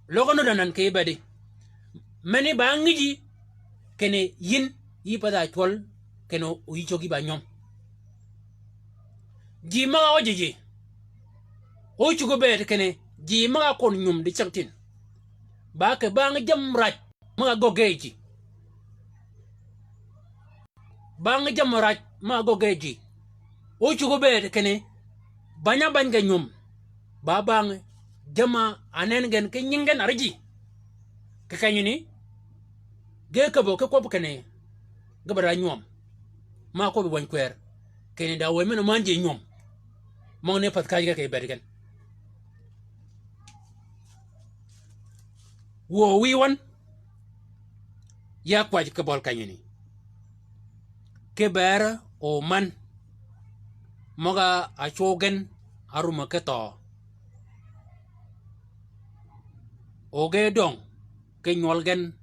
Løg nud anan kì bëëdi. Meni ba ngïji, kinni yïn, yï path-a cwøl, kinni o yï cöggi ba nywöm. Ji møg-a øjji ji. O cuggi bëëd kinni, ji møg-a kun nywöm di cängtïn. Ba kì bang jammì rac møg-a göggi ji. Bang jammì rac møg-a göggi ji. O cuggi bëëd kinni, bäny-a bäny ge nywöm. Ba bang jammì-a anen gen ki nying gen árïji. Kì kenyani, ge käbbø ki kwøb kinni, ge ba da nywöm. Ma kwøbbi wäny kwër. Kinni da wëy men-a männ ji nywöm. Møgani path käjji ge kì bëëd gen. Wuö wïy wøn, ya kwäj ki bøl kenyani. Ki bër o männ, møg-a ácwøw gen, árumø ki thøø. O ge døng ki nywøl gen,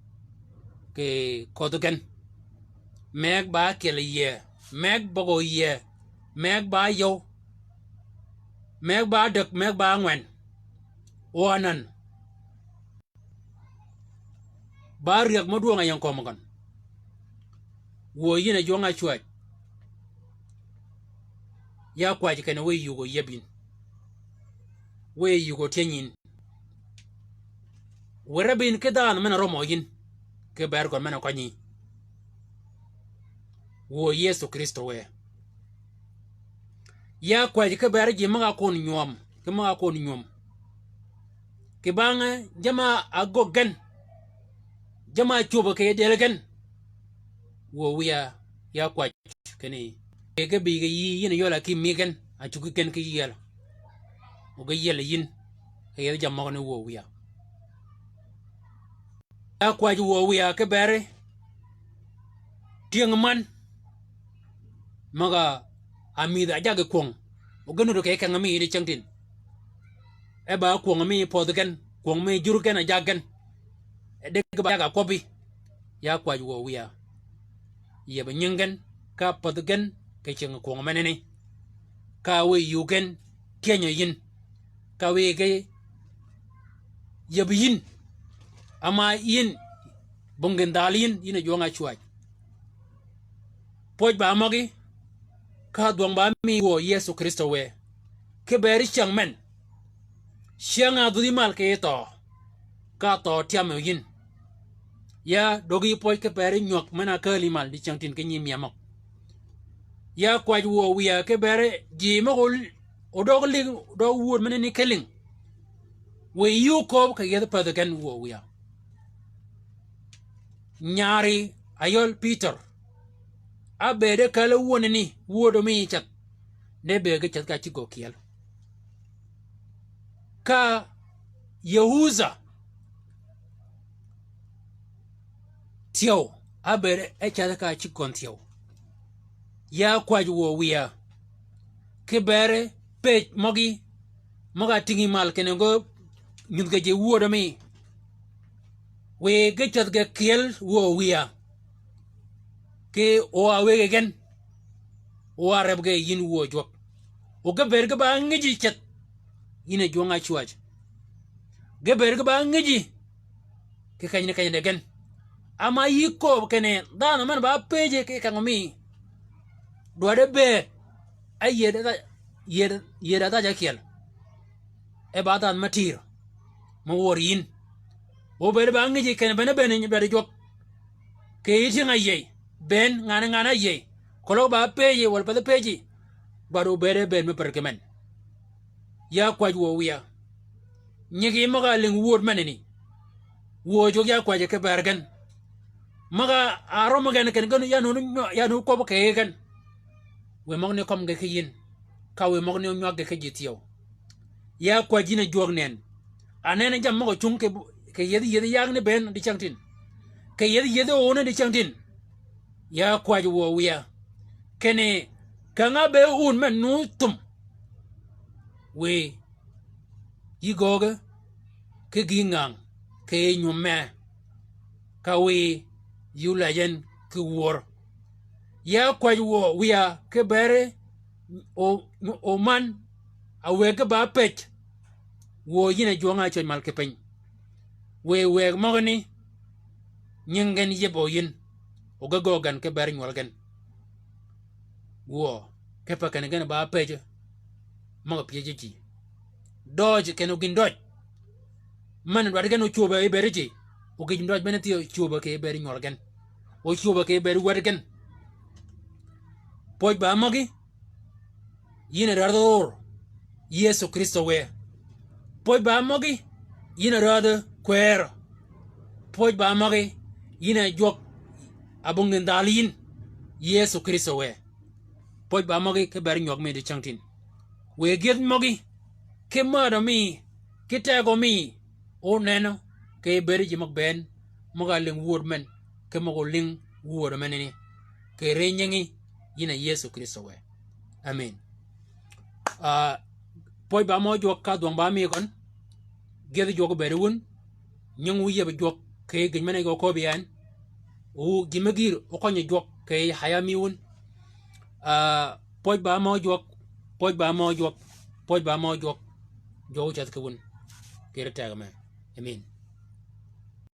ki ködhi gen. Meg ba ákyel yie, meg bøgø yie, meg ba áyøw, meg ba ádäg, meg ba ángwen. O anan. Ba áryäg mø dwøng-a ying kömi gøn. Wuö yïn a jwøng-a ácwäj. Ya kwäjji kenni wiy yugø yeb yïn. Wiy yugø tyëny yïn. Wër ábïn ki dhanhø men-a römø yïn, ki ber gøn men-a kønyi. Wuö Yëso Krïstø wë. Ya kwäjji ki ber ji møg-a kun nywøm, ki møg-a kun nywöm. Kì bang jamm-a ágöggi gen, jamm-a ácwöbø kì dyelli gen. Wuö wïya, ya kwäjji kinni, kì ge bï ge yï yïn yøl-a ki mi gen, a cuggi gen ki yiel. O ge yiel yïn, kì yethi jammì møgani wuö wïya. Ya kwäjji wuö wïya ki beri, tyëng man, møg-a mïdhi a jaggi kwöng, o ge nuti kì keng mi di cängtïn. E ba kwöng mi pödhi gen, kwöng mi jur gen a jag gen. E deg ba jag a kwøbbi. Ya kwäjji wuö wïya. Yeb nying gen, ka pädhi gen, kì cingi kwöng menani. Ka wiy yug gen, tyënyø yïn. Ka wiy ge yeb yïn. Ama yïn, bong gen dhal yïn, yïn a jwøng-a ácwäj. Pwøj ba møgí, ka dhwøng ba mi wuö Yëso Krïstø wë. Ki beri cyäng men. Cyäng-a dhudhi mal ki thøø. Ka thøø tyam yi yïn. Ya döggi pwøj ki beri nywäg men-a kääli mal di cängtïn ki nyi myemø. Ya kwäjji wuö wïya ki beri ji møg-a ol-, odøg ling, odøg wud menani kelling. Wiy yï ókööb kì yethi pädhi gen wuö wïya. Nyari ayøl Pïtør. Ábëëd e kääl-a wönani, wödø mi ceth. De bëëd ge ceth ka cïg gø kyel. Ka Yehudha tyeu, ábëëd e ceth ka cïg gøn tyeu. Ya kwäjji wuö wïya. Ki beri pëj møgí, møg-a tïngi mal kinni ge nyudh ge ji wödø mi. Wiy ge ceth ge kyel wuö wïya. Ki o a wëggi gen. O a reb ge yïn wuö jwøk. O ge bëëd ge ba ngïjji ceth. Yïn a jwøng-a ácwäj. Ge bëëd ge ba ngïjji. Kì kenyni kenyni gen. Ama yï kööb kinni dhanhø men ba pëjji kì keng mi. Dwaddi bëëd. A yied a dha-, yied, yied a dhaj ákyel. E ba dhanhø me tïr. Me wör yïn. O bëëd ba ngïjji kinni bene bëën nyi dwaddi jwøk. Kì yï tyëng-a áyïëy. Bëën ngan ngan áyïëy. Keløg ba pëjji, wal pathi pëjji. Dwaddi o bëëd e bëën me pär ki men. Ya kwäjji wuö wïya. Nyigi møg-a ling wööd menani. Wuö jwøk ya kwäjji ki ber gen. Møg-a rømmi gen kinni gen ya nuni, ya nuni kwøbbi kì gen. Wiy møgani kømmi ge ki yïn. Ka wiy møgani ónywag ge ki ji thyew. Ya kwäjji yïn a jwøk nënn. Anënn jammì møg-a cung kì, kì yethi yethi yagni bënn di cängtïn. Kì yethi yethi óni di cängtïn. Ya kwäjji wuö wïya. Kinni, kang-a be wun men nu thum. Wiy. Yï gööge, ki gï ngäng, ki nywøm mee, ka wiy yï olej en ki wör. Ya kwäjji wuö wïya ki beri, o, o man, a wëggi ba pëj, wuö yïn a jwøng-a ácwäj mal ki piny. Wiy wëggi møgani, nying gen yibbø yïn, o ge göög gen ki beri nywøl gen. Wuö, kipe kinni gen ba pëjji, møg-a pyëjji ji. Døøj kinni gïn døøj. Men dwaddi gen ócwöbø yi bëëdi ji. O gïn døøj bene thyew ócwöbø kì yi bëëdi nywøl gen. Ócwöbø kì yi bëëdi wäd gen. Pwøj ba møgí. Yïn a rädhi ör. Yëso Krïstø wë. Pwøj ba møgí. Yïn a rädhi kwërø. Pwøj ba møgí. Yïn a jwøk. Abungi ndhal yïn. Yëso Krïstø wë. Pwøj ba møgí ki ber nywøg mi di cängtïn. Wiy gyëdh møgí, ki mädø mi, ki tegø mi, ónënø, kì bëëdi ji møg bënn, møg-a ling wööd men, ki møg-a ling wööd menani. Kì ri nyingi, yïn a Yëso Krïstø wë. Amen. Ah, pwøj ba mø jwøk ka dhwøng ba mi køn, gyëdhi jwøk bëëdi wun, Nying wu yieb jwøk kì gïn men-a gø köbbi en. Wu gïn me gïr ókønyi jwøk kì haya mi wun. Ah, pwøj ba mø jwøk, pwøj ba mø jwøk, pwøj ba mø jwøk. Jwøk ócädh ki wun. Kì ri tegø me. Amin.